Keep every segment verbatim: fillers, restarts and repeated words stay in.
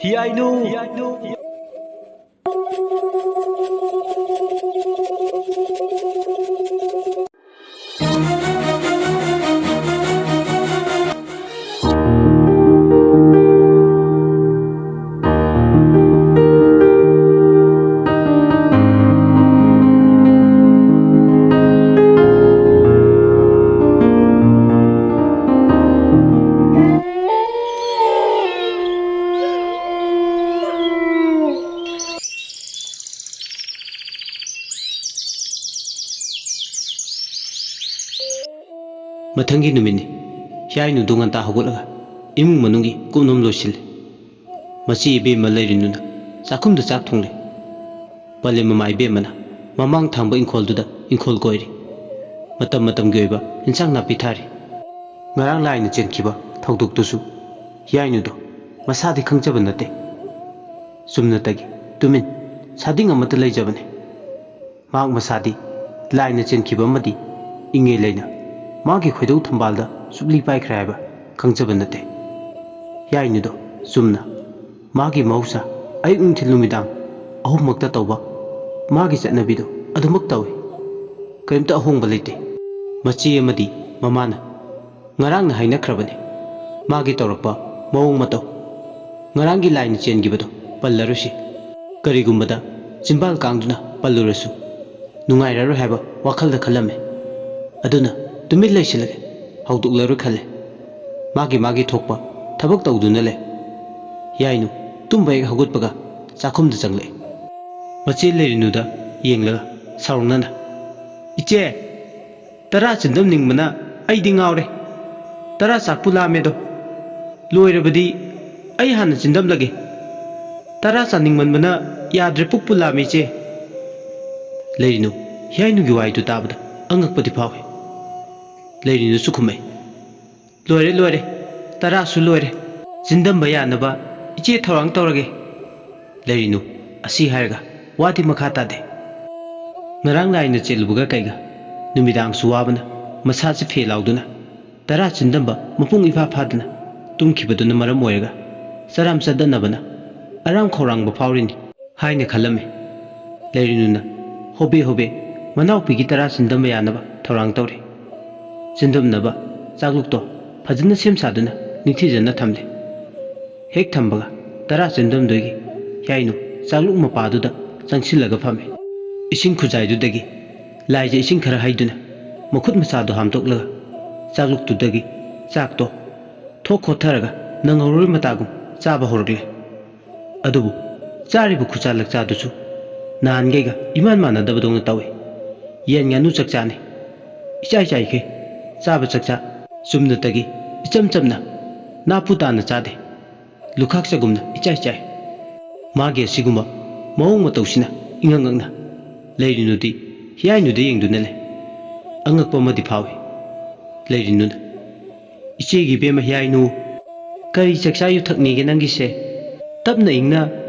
ꯍꯤꯌꯥꯏꯅꯨ! ꯃꯊꯪꯒꯤ ꯅꯨꯃꯤꯠꯅꯤ꯫ ꯍꯤꯌꯥꯏꯅꯨꯗꯨ ꯉꯟꯇꯥ ꯍꯧꯒꯠꯂꯒ ꯏꯃꯨꯡ ꯃꯅꯨꯡꯒꯤ ꯀꯨꯞꯅꯣꯝ ꯂꯣꯏꯁꯤꯜꯂꯤ꯫ ꯃꯆꯦ ꯏꯕꯦꯝꯃ ꯂꯩꯔꯤꯅꯨꯅ ꯆꯥꯛꯈꯨꯝꯗ ꯆꯥꯛ ꯊꯣꯡꯂꯤ꯫ ꯄꯂꯦꯝ ꯃꯃꯥ ꯏꯕꯦꯝꯃꯅ ꯃꯃꯥꯡ ꯊꯪꯕ ꯏꯪꯈꯣꯜꯗꯨꯗ ꯏꯪꯈꯣꯜ ꯀꯣꯏꯔꯤ꯫ ꯃꯇꯝ ꯃꯇꯝꯒꯤ ꯑꯣꯏꯕ ꯏꯟꯁꯥꯡ ꯅꯥꯄꯤ ꯊꯥꯔꯤ꯫ ꯉꯔꯥꯡ ꯂꯥꯏꯅ ꯆꯦꯟꯈꯤꯕ ꯊꯧꯗꯣꯛꯇꯨꯁꯨ ꯍꯤꯌꯥꯏꯅꯨꯗꯣ ꯃꯁꯥꯗꯤ ꯈꯪꯖꯕ ꯅꯠꯇꯦ꯫ ꯆꯨꯝꯅꯇꯒꯤ ꯇꯨꯃꯤꯟ ꯁꯥꯗꯤꯡ ꯑꯃꯠꯇ ꯂꯩꯖꯕꯅꯤ꯫ ꯃꯍꯥꯛ ꯃꯁꯥꯗꯤ ꯂꯥꯏꯅ ꯆꯦꯟꯈꯤꯕ ꯑꯃꯗꯤ ꯏꯉꯦ ꯂꯩꯅ ꯃꯥꯒꯤ ꯈꯣꯏꯗꯧ ꯊꯝꯕꯥꯜꯗ ꯆꯨꯞꯂꯤ ꯄꯥꯏꯈ꯭ꯔꯦ ꯍꯥꯏꯕ ꯈꯪꯖꯕ ꯅꯠꯇꯦ꯫ ꯍꯤꯌꯥꯏꯅꯨꯗꯣ ꯆꯨꯝꯅ ꯃꯥꯒꯤ ꯃꯍꯧꯁꯥ ꯑꯌꯨꯛ ꯅꯨꯡꯊꯤꯜ ꯅꯨꯃꯤꯗꯥꯡ ꯑꯍꯨꯝꯃꯛꯇ ꯇꯧꯕ ꯃꯥꯒꯤ ꯆꯠꯅꯕꯤꯗꯣ ꯑꯗꯨꯃꯛ ꯇꯧꯏ꯫ ꯀꯔꯤꯝꯇ ꯑꯍꯣꯡꯕ ꯂꯩꯇꯦ꯫ ꯃꯆꯦ ꯑꯃꯗꯤ ꯃꯃꯥꯅ ꯉꯔꯥꯡꯅ ꯍꯥꯏꯅꯈ꯭ꯔꯕꯅꯤ꯫ ꯃꯥꯒꯤ ꯇꯧꯔꯛꯄ ꯃꯑꯣꯡ ꯃꯇꯧ, ꯉꯔꯥꯡꯒꯤ ꯂꯥꯏꯅ ꯆꯦꯟꯈꯤꯕꯗꯣ ꯄꯜꯂꯔꯣꯏꯁꯤ꯫ ꯀꯔꯤꯒꯨꯝꯕꯗ ꯆꯤꯝꯕꯥꯜ ꯀꯥꯡꯗꯨꯅ ꯄꯜꯂꯨꯔꯁꯨ ꯅꯨꯡꯉꯥꯏꯔꯔꯣꯏ ꯍꯥꯏꯕ ꯋꯥꯈꯜꯗ ꯈꯜꯂꯝꯃꯤ꯫ ꯑꯗꯨꯅ ꯇꯨꯃꯤꯟ ꯂꯩꯁꯤꯜꯂꯒꯦ, ꯍꯧꯗꯣꯛꯂꯔꯣꯏ ꯈꯜꯂꯦ꯫ ꯃꯥꯒꯤ ꯃꯥꯒꯤ ꯊꯣꯛꯄ ꯊꯕꯛ ꯇꯧꯗꯨꯅ ꯂꯩ꯫ ꯌꯥꯏꯅꯨ ꯇꯨꯝꯕ ꯍꯦꯛ ꯍꯧꯒꯠꯄꯒ ꯆꯥꯛꯈꯨꯝꯗ ꯆꯪꯂꯛꯏ꯫ ꯃꯆꯦ ꯂꯩꯔꯤꯅꯨꯗ ꯌꯦꯡꯂꯒ ꯁꯥꯎꯔꯛꯅꯅ, "ꯏꯆꯦ, ꯇꯔꯥ ꯆꯤꯟꯗꯝꯅꯤꯡꯕꯅ ꯑꯩꯗꯤ ꯉꯥꯎꯔꯦ꯫ ꯇꯔꯥ ꯆꯥꯛꯄꯨ ꯂꯥꯝꯃꯦꯗꯣ꯫ ꯂꯣꯏꯔꯕꯗꯤ ꯑꯩ ꯍꯥꯟꯅ ꯆꯤꯟꯗꯝꯂꯒꯦ꯫ ꯇꯔꯥ ꯆꯥꯅꯤꯡꯃꯟꯕꯅ ꯌꯥꯗ꯭ꯔꯦ, ꯄꯨꯛꯄꯨ ꯂꯥꯝꯃꯦ, ꯏꯆꯦ꯫" ꯂꯩꯔꯤꯅꯨ ꯍꯤꯌꯥꯏꯅꯨꯒꯤ ꯋꯥꯍꯩꯗꯨ ꯇꯥꯕꯗ ꯑꯉꯛꯄꯗꯤ ꯐꯥꯎꯏ꯫ ꯂꯩꯔꯤꯅꯨꯁꯨ ꯈꯨꯝꯃꯛꯏ, "ꯂꯣꯏꯔꯦ, ꯂꯣꯏꯔꯦ꯫ ꯇꯔꯥꯁꯨ ꯂꯣꯏꯔꯦ꯫ ꯆꯤꯟꯗꯝꯕ ꯌꯥꯅꯕ ꯏꯆꯦ ꯊꯧꯔꯥꯡ ꯇꯧꯔꯒꯦ꯫" ꯂꯩꯔꯤꯅꯨ ꯑꯁꯤ ꯍꯥꯏꯔꯒ ꯋꯥꯗꯤ ꯃꯈꯥ ꯇꯥꯗꯦ꯫ ꯉꯔꯥꯡ ꯂꯥꯏꯅ ꯆꯦꯜꯂꯨꯕꯒ ꯀꯩꯒ ꯅꯨꯃꯤꯗꯥꯡꯁꯨ ꯋꯥꯕꯅ ꯃꯁꯥꯁꯤ ꯐꯦ ꯂꯥꯎꯗꯨꯅ ꯇꯔꯥ ꯆꯤꯟꯗꯝꯕ ꯃꯄꯨꯡ ꯏꯐꯥ ꯐꯥꯗꯅ ꯇꯨꯝꯈꯤꯕꯗꯨꯅ ꯃꯔꯝ ꯑꯣꯏꯔꯒ ꯆꯔꯥꯝ ꯆꯠꯅꯅꯕꯅ ꯑꯔꯥꯝ ꯈꯧꯔꯥꯡꯕ ꯐꯥꯎꯔꯤꯅꯤ ꯍꯥꯏꯅ ꯈꯜꯂꯝꯃꯤ꯫ ꯂꯩꯔꯤꯅꯨꯅ ꯍꯣꯕꯦ ꯍꯣꯕꯦ ꯃꯅꯥꯎꯄꯤꯒꯤ ꯇꯔꯥ ꯆꯤꯟꯗꯝꯕ ꯌꯥꯅꯕ ꯊꯧꯔꯥꯡ ꯇꯧꯔꯤ꯫ ꯆꯤꯟꯗꯨꯝꯅꯕ ꯆꯥꯛꯂꯨꯛꯇꯣ ꯐꯖꯅ ꯁꯦꯝ ꯁꯥꯗꯨꯅ ꯅꯤꯡꯊꯤꯖꯅ ꯊꯝꯂꯦ꯫ ꯍꯦꯛ ꯊꯝꯕꯒ ꯇꯔꯥ ꯆꯤꯟꯗꯨꯝꯗꯣꯏꯒꯤ ꯌꯥꯏꯅꯨ ꯆꯥꯛꯂꯨꯛ ꯃꯄꯥꯗꯨꯗ ꯆꯪꯁꯤꯜꯂꯒ ꯐꯝꯃꯤ꯫ ꯏꯁꯤꯡ ꯈꯨꯖꯥꯏꯗꯨꯗꯒꯤ ꯂꯥꯏꯖ ꯏꯁꯤꯡ ꯈꯔ ꯍꯩꯗꯨꯅ ꯃꯈꯨꯠ ꯃꯁꯥꯗꯣ ꯍꯥꯝꯗꯣꯛꯂꯒ ꯆꯥꯛꯂꯨꯛꯇꯨꯗꯒꯤ ꯆꯥꯛꯇꯣ ꯊꯣꯛ ꯈꯣꯠꯊꯔꯒ ꯅꯪꯍꯧꯔꯣꯏ ꯃꯇꯥꯒꯨꯝ ꯆꯥꯕ ꯍꯧꯔꯛꯂꯦ꯫ ꯑꯗꯨꯕꯨ ꯆꯥꯔꯤꯕ ꯈꯨꯆꯥ ꯂꯛꯆꯥꯗꯨꯁꯨ ꯅꯍꯥꯟꯈꯩꯒ ꯏꯃꯥꯟ ꯃꯥꯟꯅꯗꯕꯗꯧꯅ ꯇꯧꯏ꯫ ꯌꯦꯟ ꯉꯥꯅꯨ ꯆꯥꯛꯆꯥꯅꯤ ꯏꯆꯥꯏ ꯆꯥꯏꯈꯩ ꯆꯥꯕ ꯆꯥꯛꯆꯥ ꯆꯨꯝꯅꯇꯒꯤ ꯏꯆꯝ ꯆꯝꯅ ꯅꯥꯄꯨ ꯇꯥꯅ ꯆꯥꯗꯦ꯫ ꯂꯨꯈꯥꯛ ꯆꯒꯨꯝꯅ ꯏꯆꯥꯏ ꯆꯥꯏ꯫ ꯃꯥꯒꯤ ꯑꯁꯤꯒꯨꯝꯕ ꯃꯑꯣꯡ ꯃꯇꯧꯁꯤꯅ ꯏꯉꯛ ꯉꯛꯅ ꯂꯩꯔꯤꯅꯨꯗꯤ ꯍꯤꯌꯥꯏꯅꯨꯗ ꯌꯦꯡꯗꯨꯅ ꯂꯩ꯫ ꯑꯉꯛꯄ ꯑꯃꯗꯤ ꯐꯥꯎꯏ꯫ ꯂꯩꯔꯤꯅꯨꯅ "ꯏꯆꯦꯒꯤ ꯏꯕꯦꯝꯃ ꯍꯤꯌꯥꯏꯅꯨ, ꯀꯔꯤ ꯆꯥꯛꯆꯥ ꯌꯨꯊꯛꯅꯦꯒꯦ ꯅꯪꯒꯤꯁꯦ? ꯇꯞꯅ ꯏꯪꯅ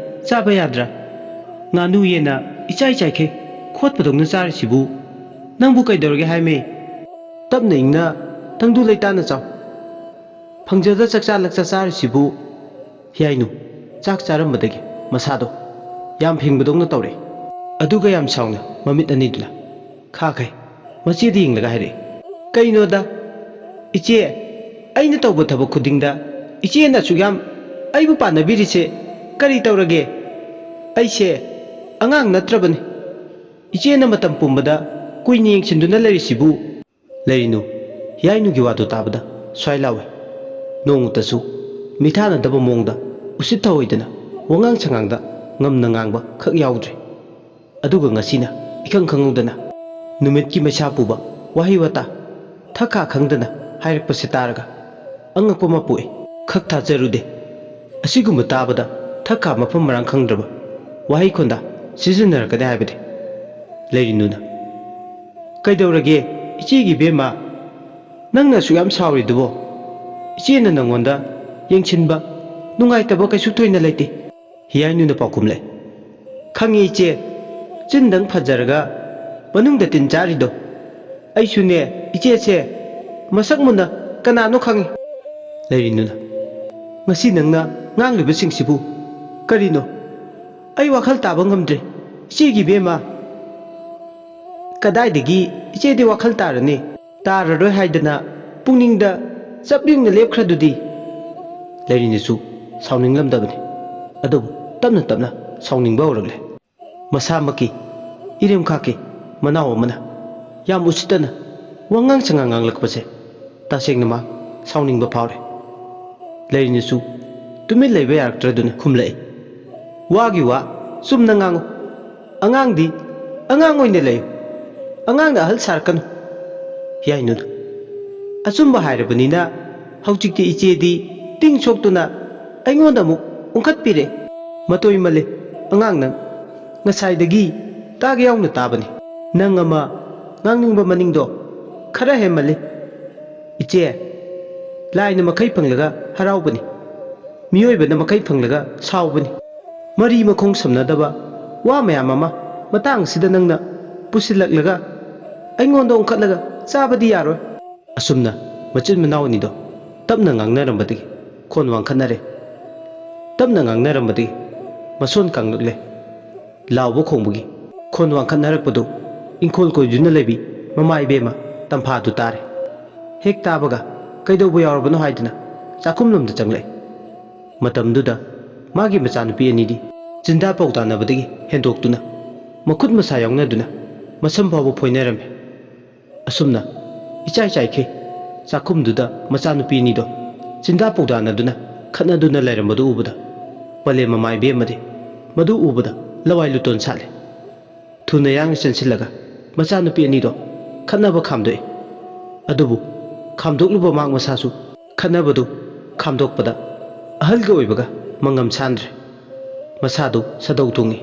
ꯆꯥꯕ ꯌꯥꯗ꯭ꯔꯥ? ꯉꯥꯅꯨ ꯌꯦꯟꯅ ꯏꯆꯥꯏ ꯆꯥꯏꯈꯩ ꯈꯣꯠꯄꯗꯧꯅ ꯆꯥꯔꯤꯁꯤꯕꯨ ꯅꯪꯕꯨ ꯀꯩꯗꯧꯔꯒꯦ ꯍꯥꯏꯃꯦ? ꯇꯞꯅ ꯏꯪꯅ ꯇꯪꯗꯨ ꯂꯩꯇꯥꯅ ꯆꯥꯎ꯫ ꯐꯪꯖꯗ ꯆꯥꯛꯆꯥ ꯂꯛꯆꯥ ꯆꯥꯔꯤꯁꯤꯕꯨ?" ꯍꯤꯌꯥꯏꯅꯨ ꯆꯥꯛ ꯆꯥꯔꯝꯕꯗꯒꯤ ꯃꯁꯥꯗꯣ ꯌꯥꯝ ꯐꯤꯡꯕꯗꯧꯅ ꯇꯧꯔꯛꯏ꯫ ꯑꯗꯨꯒ ꯌꯥꯝ ꯁꯥꯎꯅ ꯃꯃꯤꯠ ꯑꯅꯤꯗꯨꯅ ꯈꯥꯈꯩ ꯃꯆꯦꯗ ꯌꯦꯡꯂꯒ ꯍꯥꯏꯔꯛꯏ, "ꯀꯩꯅꯣꯗ, ꯏꯆꯦ, ꯑꯩꯅ ꯇꯧꯕ ꯊꯕꯛ ꯈꯨꯗꯤꯡꯗ ꯏꯆꯦꯅ ꯑꯁꯨꯛ ꯌꯥꯝ ꯑꯩꯕꯨ ꯄꯥꯟꯅꯕꯤꯔꯤꯁꯦ ꯀꯔꯤ ꯇꯧꯔꯒꯦ? ꯑꯩꯁꯦ ꯑꯉꯥꯡ ꯅꯠꯇ꯭ꯔꯕꯅꯤ꯫ ꯏꯆꯦꯅ ꯃꯇꯝ ꯄꯨꯝꯕꯗ ꯀꯨꯏꯅ ꯌꯦꯡꯁꯤꯟꯗꯨꯅ ꯂꯩꯔꯤꯁꯤꯕꯨ?" ꯂꯩꯔꯤꯅꯨ ꯍꯤꯌꯥꯏꯅꯨꯒꯤ ꯋꯥꯗꯨ ꯇꯥꯕꯗ ꯁ꯭ꯋꯥꯏ ꯂꯥꯎꯏ꯫ ꯅꯣꯡꯃꯇꯁꯨ ꯃꯤꯊꯥꯅꯗꯕ ꯃꯑꯣꯡꯗ ꯎꯁꯤꯠ ꯊꯑꯣꯏꯗꯅ ꯋꯥꯉꯥꯡ ꯁꯉꯥꯡꯗ ꯉꯝꯅ ꯉꯥꯡꯕ ꯈꯛ ꯌꯥꯎꯗ꯭ꯔꯦ꯫ ꯑꯗꯨꯒ ꯉꯁꯤꯅ ꯏꯈꯪ ꯈꯪꯍꯧꯗꯅ ꯅꯨꯃꯤꯠꯀꯤ ꯃꯩꯁꯥ ꯄꯨꯕ ꯋꯥꯍꯩ ꯋꯥꯇꯥ ꯊꯛꯈꯥ ꯈꯪꯗꯅ ꯍꯥꯏꯔꯛꯄꯁꯦ ꯇꯥꯔꯒ ꯑꯉꯛꯄ ꯑꯃ ꯄꯣꯛꯏ꯫ ꯈꯛ ꯊꯥꯖꯔꯨꯗꯦ꯫ ꯑꯁꯤꯒꯨꯝꯕ ꯇꯥꯕꯗ ꯊꯛꯈꯥ ꯃꯐꯝ ꯃꯔꯥꯡ ꯈꯪꯗ꯭ꯔꯕ ꯋꯥꯍꯩ ꯈꯣꯟꯗ ꯁꯤꯖꯤꯟꯅꯔꯛꯀꯅꯤ ꯍꯥꯏꯕꯗꯤ꯫ ꯂꯩꯔꯤꯅꯨꯅ, "ꯀꯩꯗꯧꯔꯒꯦ ꯏꯆꯦꯒꯤ ꯏꯕꯦꯝꯃ? ꯅꯪꯅ ꯑꯁꯨꯛ ꯌꯥꯝ ꯁꯥꯎꯔꯤꯗꯨꯕꯣ? ꯏꯆꯦꯅ ꯅꯪꯉꯣꯟꯗ ꯌꯦꯡꯁꯤꯟꯕ ꯅꯨꯡꯉꯥꯏꯇꯕ ꯀꯩꯁꯨ ꯊꯣꯏꯅ ꯂꯩꯇꯦ꯫" ꯍꯤꯌꯥꯏꯅꯨꯅ ꯄꯥꯎꯈꯨꯝꯂꯦ, "ꯈꯪꯉꯤ ꯏꯆꯦ, ꯆꯤꯟꯗꯪ ꯐꯖꯔꯒ ꯃꯅꯨꯡꯗ ꯇꯤꯟ ꯆꯥꯔꯤꯗꯣ꯫ ꯑꯩꯁꯨꯅꯦ ꯏꯆꯦꯁꯦ ꯃꯁꯛ ꯃꯨꯟꯅ ꯀꯅꯥꯅꯣ ꯈꯪꯉꯤ꯫" ꯂꯩꯔꯤꯅꯨꯅ, ꯉꯁꯤ ꯅꯪꯅ ꯉꯥꯡꯂꯤꯕꯁꯤꯡꯁꯤꯕꯨ ꯀꯔꯤꯅꯣ? ꯑꯩ ꯋꯥꯈꯜ ꯇꯥꯕ ꯉꯝꯗ꯭ꯔꯦ, ꯏꯆꯦꯒꯤ ꯏꯕꯦꯝꯃ꯫ ꯀꯗꯥꯏꯗꯒꯤ ꯏꯆꯦꯗꯤ ꯋꯥꯈꯜ ꯇꯥꯔꯅꯤ? ꯇꯥꯔꯔꯣꯏ ꯍꯥꯏꯗꯅ ꯄꯨꯛꯅꯤꯡꯗ ꯆꯞ ꯌꯨꯡꯅ ꯂꯦꯞꯈ꯭ꯔꯗꯨꯗꯤ꯫ ꯂꯩꯔꯤꯅꯁꯨ ꯁꯥꯎꯅꯤꯡꯂꯝꯗꯕꯅꯤ, ꯑꯗꯨꯕꯨ ꯇꯞꯅ ꯇꯞꯅ ꯁꯥꯎꯅꯤꯡꯕ ꯍꯧꯔꯛꯂꯦ꯫ ꯃꯁꯥꯃꯛꯀꯤ ꯏꯔꯦꯝꯈꯥꯛꯀꯤ ꯃꯅꯥꯎ ꯑꯃꯅ ꯌꯥꯝ ꯎꯁꯤꯠꯇꯅ ꯋꯥꯉꯥꯡ ꯁꯉꯥꯡ ꯉꯥꯡꯂꯛꯄꯁꯦ ꯇꯁꯦꯡꯅ ꯃꯥ ꯁꯥꯎꯅꯤꯡꯕ ꯐꯥꯎꯔꯦ꯫ ꯂꯩꯔꯤꯅꯁꯨ ꯇꯨꯃꯤꯟ ꯂꯩꯕ ꯌꯥꯔꯛꯇ꯭ꯔꯗꯨꯅ ꯈꯨꯝꯂꯛꯏ, "ꯋꯥꯒꯤ ꯋꯥ ꯆꯨꯝꯅ ꯉꯥꯡꯉꯨ꯫ ꯑꯉꯥꯡꯗꯤ ꯑꯉꯥꯡ ꯑꯣꯏꯅ ꯂꯩꯌꯨ꯫ ꯑꯉꯥꯡꯅ ꯑꯍꯜ ꯁꯥꯔꯛꯀꯅꯨ" ꯌꯥꯏꯅꯨꯗ꯫ ꯑꯆꯨꯝꯕ ꯍꯥꯏꯔꯕꯅꯤꯅ ꯍꯧꯖꯤꯛꯇꯤ ꯏꯆꯦꯗꯤ ꯇꯤꯡ ꯁꯣꯛꯇꯨꯅ ꯑꯩꯉꯣꯟꯗ ꯑꯃꯨꯛ ꯎꯪꯈꯠꯄꯤꯔꯦ꯫ ꯃꯇꯣꯏ ꯃꯜꯂꯦ ꯑꯉꯥꯡ ꯅꯪ꯫ ꯉꯁꯥꯏꯗꯒꯤ ꯇꯥꯒꯦ ꯌꯥꯎꯅ ꯇꯥꯕꯅꯤ꯫ ꯅꯪ ꯑꯃ ꯉꯥꯡꯅꯤꯡꯕ ꯃꯅꯤꯡꯗꯣ ꯈꯔ ꯍꯦꯟꯃꯜꯂꯤ꯫ ꯏꯆꯦ, ꯂꯥꯏꯅ ꯃꯈꯩ ꯐꯪꯂꯒ ꯍꯔꯥꯎꯕꯅꯤ꯫ ꯃꯤꯑꯣꯏꯕꯅ ꯃꯈꯩ ꯐꯪꯂꯒ ꯁꯥꯎꯕꯅꯤ꯫ ꯃꯔꯤ ꯃꯈꯣꯡ ꯁꯝꯅꯗꯕ ꯋꯥ ꯃꯌꯥꯝ ꯑꯃ ꯃꯇꯥꯡ ꯑꯁꯤꯗ ꯅꯪꯅ ꯄꯨꯁꯤꯜꯂꯛꯂꯒ ꯑꯩꯉꯣꯟꯗ ꯑꯣꯟꯈꯠꯂꯒ ꯆꯥꯕꯗꯤ ꯌꯥꯔꯣꯏ꯫ ꯑꯁꯨꯝꯅ ꯃꯆꯤꯟ ꯃꯅꯥꯎ ꯑꯅꯤꯗꯣ ꯇꯞꯅ ꯉꯥꯡꯅꯔꯝꯕꯗꯒꯤ ꯈꯣꯟ ꯋꯥꯡꯈꯠꯅꯔꯦ꯫ ꯇꯞꯅ ꯉꯥꯡꯅꯔꯝꯕꯗꯒꯤ ꯃꯁꯣꯟ ꯀꯥꯡꯂꯛꯂꯦ꯫ ꯂꯥꯎꯕ ꯈꯣꯡꯕꯒꯤ ꯈꯣꯟ ꯋꯥꯡꯈꯠꯅꯔꯛꯄꯗꯨ ꯏꯪꯈꯣꯜ ꯀꯣꯏꯗꯨꯅ ꯂꯩꯕꯤ ꯃꯃꯥ ꯏꯕꯦꯝꯃ ꯇꯝꯐꯥꯗꯨ ꯇꯥꯔꯦ꯫ ꯍꯦꯛ ꯇꯥꯕꯒ ꯀꯩꯗꯧꯕ ꯌꯥꯎꯔꯕꯅꯣ ꯍꯥꯏꯗꯨꯅ ꯆꯥꯛꯈꯨꯝꯂꯣꯝꯗ ꯆꯪꯂꯛꯏ꯫ ꯃꯇꯝꯗꯨꯗ ꯃꯥꯒꯤ ꯃꯆꯥꯅꯨꯄꯤ ꯑꯅꯤꯗꯤ ꯆꯤꯟꯗꯥ ꯄꯥꯎꯗꯥꯅꯕꯗꯒꯤ ꯍꯦꯟꯗꯣꯛꯇꯨꯅ ꯃꯈꯨꯠ ꯃꯁꯥ ꯌꯥꯎꯅꯗꯨꯅ ꯃꯁꯝ ꯐꯥꯎꯕ ꯐꯣꯏꯅꯔꯝꯃꯤ꯫ ꯑꯁꯨꯝꯅ ꯏꯆꯥꯏ ꯆꯥꯏꯈꯩ ꯆꯥꯛꯈꯨꯝꯗꯨꯗ ꯃꯆꯥꯅꯨꯄꯤ ꯑꯅꯤꯗꯣ ꯆꯤꯟꯗꯥ ꯄꯥꯎꯗꯥꯅꯗꯨꯅ ꯈꯠꯅꯗꯨꯅ ꯂꯩꯔꯝꯕꯗꯨ ꯎꯕꯗ ꯄꯂꯦꯝ ꯃꯃꯥ ꯏꯕꯦꯝꯃꯗꯤ ꯃꯗꯨ ꯎꯕꯗ ꯂꯋꯥꯏ ꯂꯨꯇꯣꯟ ꯁꯥꯠꯂꯦ꯫ ꯊꯨꯅ ꯌꯥꯡꯅ ꯆꯦꯟꯁꯤꯜꯂꯒ ꯃꯆꯥꯅꯨꯄꯤ ꯑꯅꯤꯗꯣ ꯈꯠꯅꯕ ꯈꯥꯝꯗꯣꯛꯏ꯫ ꯑꯗꯨꯕꯨ ꯈꯥꯝꯗꯣꯛꯂꯨꯕ ꯃꯍꯥꯛ ꯃꯁꯥꯁꯨ ꯈꯠꯅꯕꯗꯨ ꯈꯥꯝꯗꯣꯛꯄꯗ ꯑꯍꯜꯒ ꯑꯣꯏꯕꯒ ꯃꯉꯝ ꯁꯥꯟꯗ꯭ꯔꯦ꯫ ꯃꯁꯥꯗꯨ ꯁꯥꯗꯧ ꯊꯨꯡꯏ꯫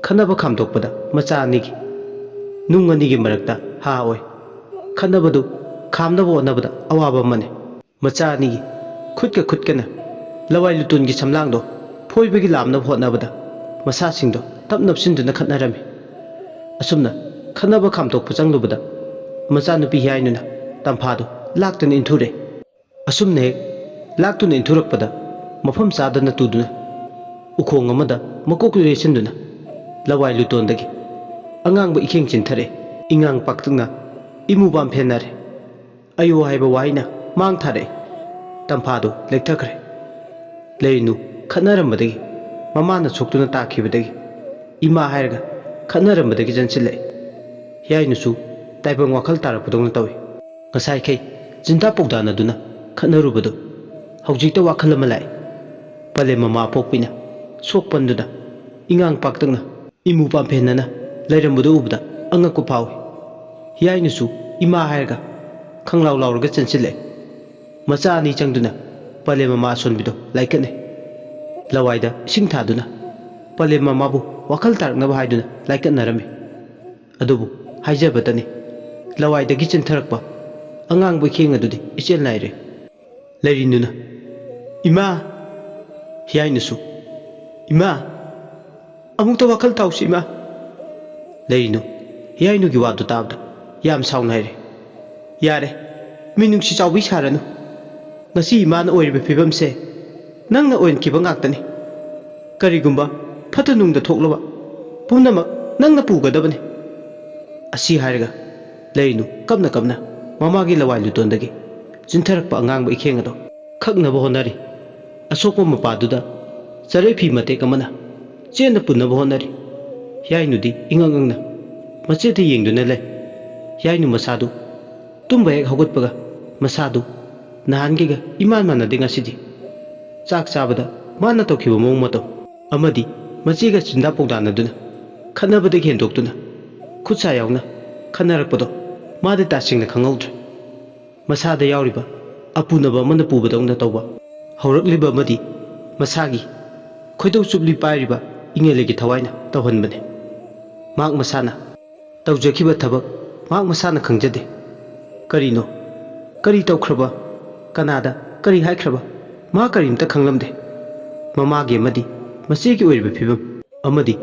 ꯈꯠꯅꯕ ꯈꯥꯝꯗꯣꯛꯄꯗ ꯃꯆꯥ ꯑꯅꯤꯒꯤ ꯅꯨꯡ ꯑꯅꯤꯒꯤ ꯃꯔꯛꯇ ꯍꯥ ꯑꯣꯏ꯫ ꯈꯠꯅꯕꯗꯨ ꯈꯥꯝꯅꯕ ꯍꯣꯠꯅꯕꯗ ꯑꯋꯥꯕ ꯑꯃꯅꯤ꯫ ꯃꯆꯥ ꯑꯅꯤꯒꯤ ꯈꯨꯠꯀ ꯈꯨꯠꯀꯅ ꯂꯋꯥꯏ ꯂꯨꯇꯣꯟꯒꯤ ꯁꯝꯂꯥꯡꯗꯣ ꯐꯣꯏꯕꯒꯤ ꯂꯥꯝꯅꯕ ꯍꯣꯠꯅꯕꯗ ꯃꯁꯥꯁꯤꯡꯗꯣ ꯇꯞ ꯅꯞꯁꯤꯟꯗꯨꯅ ꯈꯠꯅꯔꯝꯃꯤ꯫ ꯑꯁꯨꯝꯅ ꯈꯠꯅꯕ ꯈꯥꯝꯗꯣꯛꯄ ꯆꯪꯂꯨꯕꯗ ꯃꯆꯥꯅꯨꯄꯤ ꯍꯤꯌꯥꯏꯅꯨꯅ ꯇꯝꯐꯥꯗꯨ ꯂꯥꯛꯇꯨꯅ ꯏꯟꯊꯨꯔꯦ꯫ ꯑꯁꯨꯝꯅ ꯍꯦꯛ ꯂꯥꯛꯇꯨꯅ ꯏꯟꯊꯨꯔꯛꯄꯗ ꯃꯐꯝ ꯆꯥꯗꯅ ꯇꯨꯗꯨꯅ ꯎꯈꯣꯡ ꯑꯃꯗ ꯃꯀꯣꯛ ꯂꯦꯁꯤꯟꯗꯨꯅ ꯂꯋꯥꯏ ꯂꯨꯇꯣꯟꯗꯒꯤ ꯑꯉꯥꯡꯕ ꯏꯈꯦꯡ ꯆꯤꯟꯊꯔꯛꯑꯦ꯫ ꯏꯉꯥꯡ ꯄꯥꯛꯇꯛꯅ ꯏꯃꯨ ꯄꯥꯝ ꯐꯦꯟꯅꯔꯦ꯫ ꯑꯌꯣ ꯍꯥꯏꯕ ꯋꯥꯍꯩꯅ ꯃꯥꯡ ꯊꯥꯔꯛꯑꯦ꯫ ꯇꯝꯐꯥꯗꯨ ꯂꯦꯛꯊꯈ꯭ꯔꯦ꯫ ꯂꯩꯔꯤꯅꯨ ꯈꯠꯅꯔꯝꯕꯗꯒꯤ ꯃꯃꯥꯅ ꯁꯣꯛꯇꯨꯅ ꯇꯥꯈꯤꯕꯗꯒꯤ ꯏꯃꯥ ꯍꯥꯏꯔꯒ ꯈꯠꯅꯔꯝꯕꯗꯒꯤ ꯆꯪꯁꯤꯜꯂꯛꯑꯦ꯫ ꯍꯤꯌꯥꯏꯅꯨꯁꯨ ꯇꯥꯏꯕꯪ ꯋꯥꯈꯜ ꯇꯥꯔꯛꯄꯗꯧꯅ ꯇꯧꯏ꯫ ꯉꯁꯥꯏꯈꯩ ꯆꯤꯟꯗꯥ ꯄꯧꯗꯥꯅꯗꯨꯅ ꯈꯠꯅꯔꯨꯕꯗꯨ ꯍꯧꯖꯤꯛꯇ ꯋꯥꯈꯜ ꯑꯃ ꯂꯥꯛꯏ꯫ ꯄꯂꯦꯝ ꯃꯃꯥ ꯑꯄꯣꯛꯄꯤꯅ ꯁꯣꯛ ꯄꯟꯗꯨꯅ ꯏꯉꯥꯡ ꯄꯥꯛꯇꯛꯅ ꯏꯃꯨ ꯄꯥꯝꯐꯦꯟꯅꯅ ꯂꯩꯔꯝꯕꯗꯨ ꯎꯕꯗ ꯑꯉꯛꯄ ꯐꯥꯎꯏ꯫ ꯍꯤꯌꯥꯏꯅꯨꯁꯨ ꯏꯃꯥ ꯍꯥꯏꯔꯒ ꯈꯪꯂꯥꯎ ꯂꯥꯎꯔꯒ ꯆꯦꯟꯁꯤꯜꯂꯛꯑꯦ꯫ ꯃꯆꯥ ꯑꯅꯤ ꯆꯪꯗꯨꯅ ꯄꯂꯦꯝ ꯃꯃꯥ ꯑꯁꯣꯟꯕꯤꯗꯣ ꯂꯥꯏꯀꯠꯅꯩ꯫ ꯂꯋꯥꯏꯗ ꯏꯁꯤꯡ ꯊꯥꯗꯨꯅ ꯄꯂꯦꯝ ꯃꯃꯥꯕꯨ ꯋꯥꯈꯜ ꯇꯥꯔꯛꯅꯕ ꯍꯥꯏꯗꯨꯅ ꯂꯥꯏꯀꯠꯅꯔꯝꯃꯤ꯫ ꯑꯗꯨꯕꯨ ꯍꯥꯏꯖꯕꯇꯅꯤ, ꯂꯋꯥꯏꯗꯒꯤ ꯆꯦꯟꯊꯔꯛꯄ ꯑꯉꯥꯡꯕ ꯏꯈꯦꯡ ꯑꯗꯨꯗꯤ ꯏꯆꯦꯜ ꯅꯥꯏꯔꯦ꯫ ꯂꯩꯔꯤꯅꯨꯅ, "ꯏꯃꯥ!" ꯍꯤꯌꯥꯏꯅꯨꯁꯨ, "ꯏꯃꯥ! ꯑꯃꯨꯛꯇ ꯋꯥꯈꯜ ꯊꯥꯎꯁꯤ, ꯏꯃꯥ!" ꯂꯩꯔꯤꯅꯨ ꯍꯤꯌꯥꯏꯅꯨꯒꯤ ꯋꯥꯗꯨ ꯇꯥꯕꯗ ꯌꯥꯝ ꯁꯥꯎꯅ ꯍꯥꯏꯔꯦ, "ꯌꯥꯔꯦ, ꯃꯤꯅꯨꯡꯁꯤ ꯆꯥꯎꯕꯤ ꯁꯥꯔꯅꯨ꯫ ꯉꯁꯤ ꯏꯃꯥꯅ ꯑꯣꯏꯔꯤꯕ ꯐꯤꯕꯝꯁꯦ ꯅꯪꯅ ꯑꯣꯏꯍꯟꯈꯤꯕ ꯉꯥꯛꯇꯅꯤ꯫ ꯀꯔꯤꯒꯨꯝꯕ ꯐꯠꯇ ꯅꯨꯡꯗ ꯊꯣꯛꯂꯕ ꯄꯨꯝꯅꯃꯛ ꯅꯪꯅ ꯄꯨꯒꯗꯕꯅꯤ꯫" ꯑꯁꯤ ꯍꯥꯏꯔꯒ ꯂꯩꯔꯤꯅꯨ ꯀꯞꯅ ꯀꯞꯅ ꯃꯃꯥꯒꯤ ꯂꯋꯥꯏ ꯂꯨꯇꯣꯟꯗꯒꯤ ꯆꯤꯟꯊꯔꯛꯄ ꯑꯉꯥꯡꯕ ꯏꯈꯦꯡ ꯑꯗꯣ ꯈꯛꯅꯕ ꯍꯣꯠꯅꯔꯤ꯫ ꯑꯁꯣꯛꯄ ꯃꯄꯥꯗꯨꯗ ꯆꯔꯩ ꯐꯤ ꯃꯇꯦꯛ ꯑꯃꯅ ꯆꯦꯠꯅ ꯄꯨꯟꯅꯕ ꯍꯣꯠꯅꯔꯤ꯫ ꯍꯤꯌꯥꯏꯅꯨꯗꯤ ꯏꯉꯛ ꯉꯛꯅ ꯃꯆꯦꯠꯇ ꯌꯦꯡꯗꯨꯅ ꯂꯩ꯫ ꯍꯤꯌꯥꯏꯅꯨ ꯃꯁꯥꯗꯨ ꯇꯨꯝꯕ ꯍꯦꯛ ꯍꯧꯒꯠꯄꯒ ꯃꯁꯥꯗꯨ ꯅꯍꯥꯟꯒꯤꯒ ꯏꯃꯥꯟ ꯃꯥꯟꯅꯗꯦ ꯉꯁꯤꯗꯤ꯫ ꯆꯥꯛ ꯆꯥꯕꯗ ꯃꯥꯅ ꯇꯧꯈꯤꯕ ꯃꯑꯣꯡ ꯃꯇꯧ ꯑꯃꯗꯤ ꯃꯆꯦꯒ ꯆꯤꯟꯗꯥ ꯄꯧꯗꯥꯅꯗꯨꯅ ꯈꯠꯅꯕꯗꯒꯤ ꯍꯦꯟꯗꯣꯛꯇꯨꯅ ꯈꯨꯠ ꯁꯥ ꯌꯥꯎꯅ ꯈꯠꯅꯔꯛꯄꯗꯣ ꯃꯥꯗꯤ ꯇꯁꯦꯡꯅ ꯈꯪꯍꯧꯗ꯭ꯔꯦ꯫ ꯃꯁꯥꯗ ꯌꯥꯎꯔꯤꯕ ꯑꯄꯨꯅꯕ ꯑꯃꯅ ꯄꯨꯕꯗꯧꯅ ꯇꯧꯕ ꯍꯧꯔꯛꯂꯤꯕ ꯑꯃꯗꯤ ꯃꯁꯥꯒꯤ ꯈꯣꯏꯗꯧ ꯆꯨꯞꯂꯤ ꯄꯥꯏꯔꯤꯕ ꯏꯉꯦꯂꯦꯒꯤ ꯊꯋꯥꯏꯅ ꯇꯧꯍꯟꯕꯅꯤ꯫ ꯃꯍꯥꯛ ꯃꯁꯥꯅ ꯇꯧꯖꯈꯤꯕ ꯊꯕꯛ ꯃꯍꯥꯛ ꯃꯁꯥꯅ ꯈꯪꯖꯗꯦ꯫ ꯀꯔꯤꯅꯣ? ꯀꯔꯤ ꯇꯧꯈ꯭ꯔꯕ? ꯀꯅꯥꯗ ꯀꯔꯤ ꯍꯥꯏꯈ꯭ꯔꯕ? ꯃꯥ ꯀꯔꯤꯝꯇ ꯈꯪꯂꯝꯗꯦ꯫ ꯃꯃꯥꯒꯤ ꯑꯃꯗꯤ ꯃꯆꯦꯒꯤ ꯑꯣꯏꯔꯤꯕ ꯐꯤꯕꯝ ꯑꯃꯗꯤ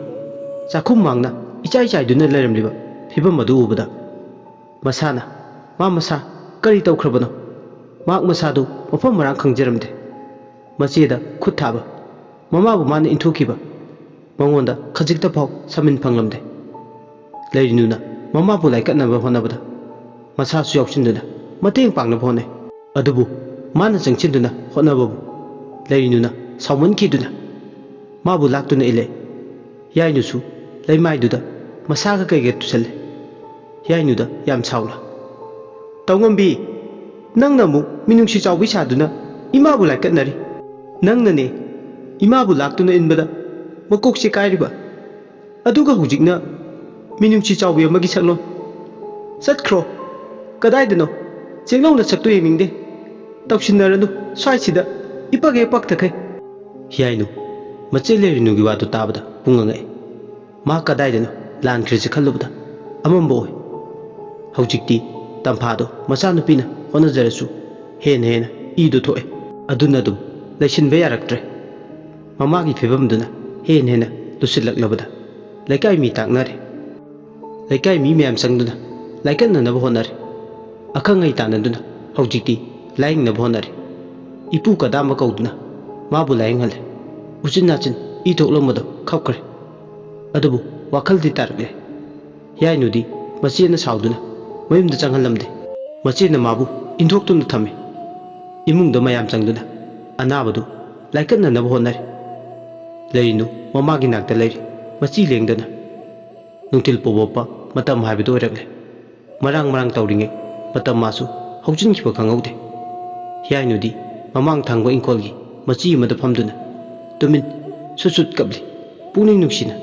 ꯆꯥꯛꯈꯨꯝ ꯃꯥꯡꯅ ꯏꯆꯥꯏ ꯆꯥꯏꯗꯨꯅ ꯂꯩꯔꯝꯂꯤꯕ ꯐꯤꯕꯝ ꯑꯗꯨ ꯎꯕꯗ ꯃꯁꯥꯅ, ꯃꯥ ꯃꯁꯥ ꯀꯔꯤ ꯇꯧꯈ꯭ꯔꯕꯅꯣ? ꯃꯍꯥꯛ ꯃꯁꯥꯗꯨ ꯃꯐꯝ ꯃꯔꯥꯡ ꯈꯪꯖꯔꯝꯗꯦ꯫ ꯃꯆꯦꯗ ꯈꯨꯠ ꯊꯥꯕ, ꯃꯃꯥꯕꯨ ꯃꯥꯅ ꯏꯟꯊꯣꯛꯈꯤꯕ, ꯃꯉꯣꯟꯗ ꯈꯖꯤꯛꯇ ꯐꯥꯎ ꯁꯃꯤꯟ ꯐꯪꯂꯝꯗꯦ꯫ ꯂꯩꯔꯤꯅꯨꯅ ꯃꯃꯥꯕꯨ ꯂꯥꯏꯀꯠꯅꯕ ꯍꯣꯠꯅꯕꯗ ꯃꯁꯥꯁꯨ ꯌꯥꯎꯁꯤꯟꯗꯨꯅ ꯃꯇꯦꯡ ꯄꯥꯡꯅꯕ ꯍꯣꯠꯅꯩ꯫ ꯑꯗꯨꯕꯨ ꯃꯥꯅ ꯆꯪꯁꯤꯟꯗꯨꯅ ꯍꯣꯠꯅꯕꯕꯨ ꯂꯩꯔꯤꯅꯨꯅ ꯁꯥꯎꯃꯟꯈꯤꯗꯨꯅ ꯃꯥꯕꯨ ꯂꯥꯛꯇꯨꯅ ꯏꯜꯂꯦ꯫ ꯌꯥꯏꯅꯨꯁꯨ ꯂꯩꯃꯥꯏꯗꯨꯗ ꯃꯁꯥꯒ ꯀꯩꯒ ꯇꯨꯁꯜꯂꯦ꯫ ꯌꯥꯏꯅꯨꯗ ꯌꯥꯝ ꯁꯥꯎꯅ, "ꯇꯧꯉꯝꯕꯤ, ꯅꯪꯅ ꯑꯃꯨꯛ ꯃꯤꯅꯨꯡꯁꯤ ꯆꯥꯎꯕꯤ ꯁꯥꯗꯨꯅ ꯏꯃꯥꯕꯨ ꯂꯥꯏꯀꯠꯅꯔꯤ꯫ ꯅꯪꯅꯅꯦ ꯏꯃꯥꯕꯨ ꯂꯥꯛꯇꯨꯅ ꯏꯟꯕꯗ ꯃꯀꯣꯛꯁꯦ ꯀꯥꯏꯔꯤꯕ꯫ ꯑꯗꯨꯒ ꯍꯧꯖꯤꯛꯅ ꯃꯤꯅꯨꯡꯁꯤ ꯆꯥꯎꯕꯤ ꯑꯃꯒꯤ ꯁꯛꯂꯣꯟ꯫ ꯆꯠꯈ꯭ꯔꯣ꯫ ꯀꯗꯥꯏꯗꯅꯣ? ꯆꯦꯡꯂꯧ ꯅꯁꯛꯇꯨ ꯌꯦꯡꯅꯤꯡꯗꯦ꯫ ꯇꯧꯁꯤꯟꯅꯔꯅꯨ ꯁ꯭ꯋꯥꯏꯁꯤꯗ꯫ ꯏꯄꯛ ꯍꯦꯛ ꯄꯛꯇꯈꯩ꯫" ꯌꯥꯏꯅꯨ ꯃꯆꯦ ꯂꯩꯔꯤꯅꯨꯒꯤ ꯋꯥꯗꯨ ꯇꯥꯕꯗ ꯄꯨꯡꯉꯛ ꯉꯛꯑꯦ꯫ ꯃꯥ ꯀꯗꯥꯏꯗꯅꯣ ꯂꯥꯟꯈ꯭ꯔꯤꯁꯦ ꯈꯜꯂꯨꯕꯗ ꯑꯃꯝꯕ ꯑꯣꯏ꯫ ꯍꯧꯖꯤꯛꯇꯤ ꯇꯝꯐꯥꯗꯣ ꯃꯆꯥꯅꯨꯄꯤꯅ ꯍꯣꯠꯅꯖꯔꯁꯨ ꯍꯦꯟꯅ ꯍꯦꯟꯅ ꯏꯗꯣ ꯊꯣꯛꯑꯦ꯫ ꯑꯗꯨꯅ ꯑꯗꯨꯝ ꯂꯩꯁꯤꯟꯕ ꯌꯥꯔꯛꯇ꯭ꯔꯦ꯫ ꯃꯃꯥꯒꯤ ꯐꯤꯕꯝꯗꯨꯅ ꯍꯦꯟꯅ ꯍꯦꯟꯅ ꯂꯨꯁꯤꯜꯂꯛꯂꯕꯗ ꯂꯩꯀꯥꯏ ꯃꯤ ꯇꯥꯛꯅꯔꯦ꯫ ꯂꯩꯀꯥꯏ ꯃꯤ ꯃꯌꯥꯝ ꯆꯪꯗꯨꯅ ꯂꯥꯏꯀꯠꯅꯅꯕ ꯍꯣꯠꯅꯔꯦ꯫ ꯑꯈꯪ ꯑꯍꯩ ꯇꯥꯟꯅꯗꯨꯅ ꯍꯧꯖꯤꯛꯇꯤ ꯂꯥꯏꯌꯦꯡꯅꯕ ꯍꯣꯠꯅꯔꯦ꯫ ꯏꯄꯨ ꯀꯗꯥꯝꯕ ꯀꯧꯗꯨꯅ ꯃꯥꯕꯨ ꯂꯥꯏꯌꯦꯡꯍꯜꯂꯦ꯫ ꯎꯆꯤꯟ ꯅꯥꯆꯤꯟ ꯏ ꯊꯣꯛꯂꯝꯕꯗꯣ ꯈꯞꯈ꯭ꯔꯦ꯫ ꯑꯗꯨꯕꯨ ꯋꯥꯈꯜꯗꯤ ꯇꯥꯔꯛꯂꯦ꯫ ꯌꯥꯏꯅꯨꯗꯤ ꯃꯆꯦꯅ ꯁꯥꯎꯗꯨꯅ ꯃꯌꯨꯝꯗ ꯆꯪꯍꯜꯂꯝꯗꯦ꯫ ꯃꯆꯦꯅ ꯃꯥꯕꯨ ꯏꯟꯊꯣꯛꯇꯨꯅ ꯊꯝꯃꯤ꯫ ꯏꯃꯨꯡꯗ ꯃꯌꯥꯝ ꯆꯪꯗꯨꯅ ꯑꯅꯥꯕꯗꯨ ꯂꯥꯏꯀꯠꯅꯅꯕ ꯍꯣꯠꯅꯔꯤ꯫ ꯂꯩꯔꯤꯅꯨ ꯃꯃꯥꯒꯤ ꯅꯥꯛꯇ ꯂꯩꯔꯤ, ꯃꯆꯤ ꯂꯦꯡꯗꯅ꯫ ꯅꯨꯡꯊꯤꯜ ꯄꯣꯕꯣꯞꯄ ꯃꯇꯝ ꯍꯥꯏꯕꯗꯨ ꯑꯣꯏꯔꯛꯂꯦ꯫ ꯃꯔꯥꯡ ꯃꯔꯥꯡ ꯇꯧꯔꯤꯉꯩ ꯃꯇꯝ ꯃꯥꯁꯨ ꯍꯧꯖꯤꯟꯈꯤꯕ ꯈꯪꯍꯧꯗꯦ꯫ ꯍꯤꯌꯥꯏꯅꯨꯗꯤ ꯃꯃꯥꯡ ꯊꯪꯕ ꯏꯪꯈꯣꯜꯒꯤ ꯃꯆꯤ ꯑꯃꯗ ꯐꯝꯗꯨꯅ ꯇꯨꯃꯤꯟ ꯁꯨꯠ ꯁꯨꯠ ꯀꯞꯂꯤ꯫ ꯄꯨꯛꯅꯤꯡ ꯅꯨꯡꯁꯤꯅ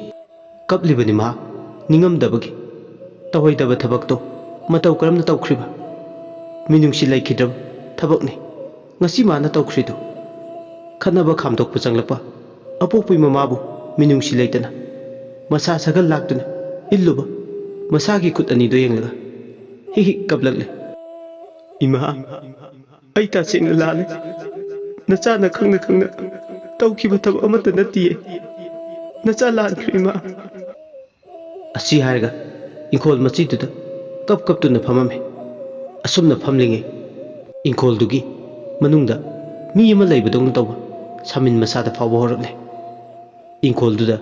ꯀꯞꯂꯤꯕꯅꯤ ꯃꯍꯥꯛ꯫ ꯅꯤꯡꯉꯝꯗꯕꯒꯤ ꯇꯧꯍꯩꯗꯕ ꯊꯕꯛꯇꯣ ꯃꯇꯧ ꯀꯔꯝꯅ ꯇꯧꯈ꯭ꯔꯤꯕ? ꯃꯤꯅꯨꯡꯁꯤ ꯂꯩꯈꯤꯗ꯭ꯔꯕ ꯊꯕꯛꯅꯤ ꯉꯁꯤ ꯃꯥꯅ ꯇꯧꯈ꯭ꯔꯤꯗꯣ꯫ ꯈꯠꯅꯕ ꯈꯥꯝꯗꯣꯛꯄ ꯆꯪꯂꯛꯄ ꯑꯄꯣꯛꯄꯤ ꯃꯃꯥꯕꯨ ꯃꯤꯅꯨꯡꯁꯤ ꯂꯩꯇꯅ ꯃꯁꯥ ꯁꯒꯜ ꯂꯥꯛꯇꯨꯅ ꯏꯜꯂꯨꯕ ꯃꯁꯥꯒꯤ ꯈꯨꯠ ꯑꯅꯤꯗꯣ ꯌꯦꯡꯂꯒ ꯍꯤꯛ ꯍꯤꯛ ꯀꯞꯂꯛꯂꯦ꯫ "ꯏꯃꯥ, ꯑꯩ ꯇꯁꯦꯡꯅ ꯂꯥꯜꯂꯦ꯫ ꯅꯆꯥꯅ ꯈꯪꯅ ꯈꯪꯅ ꯇꯧꯈꯤꯕ ꯊꯕꯛ ꯑꯃꯠꯇ ꯅꯠꯇꯤꯌꯦ꯫ ꯅꯆꯥ ꯂꯥꯟꯈ꯭ꯔꯦ ꯏꯃꯥ꯫" ꯑꯁꯤ ꯍꯥꯏꯔꯒ ꯏꯪꯈꯣꯜ ꯃꯆꯤꯗꯨꯗ ꯀꯞ ꯀꯞꯇꯨꯅ ꯐꯝꯃꯝꯃꯤ꯫ ꯑꯁꯨꯝꯅ ꯐꯝꯂꯤꯉꯩ ꯏꯪꯈꯣꯜꯗꯨꯒꯤ ꯃꯅꯨꯡꯗ ꯃꯤ ꯑꯃ ꯂꯩꯕꯗꯧꯅ ꯇꯧꯕ ꯁꯥꯃꯤꯟ ꯃꯁꯥꯗ ꯐꯥꯎꯕ ꯍꯧꯔꯛꯂꯦ꯫ ꯏꯪꯈꯣꯜꯗꯨꯗ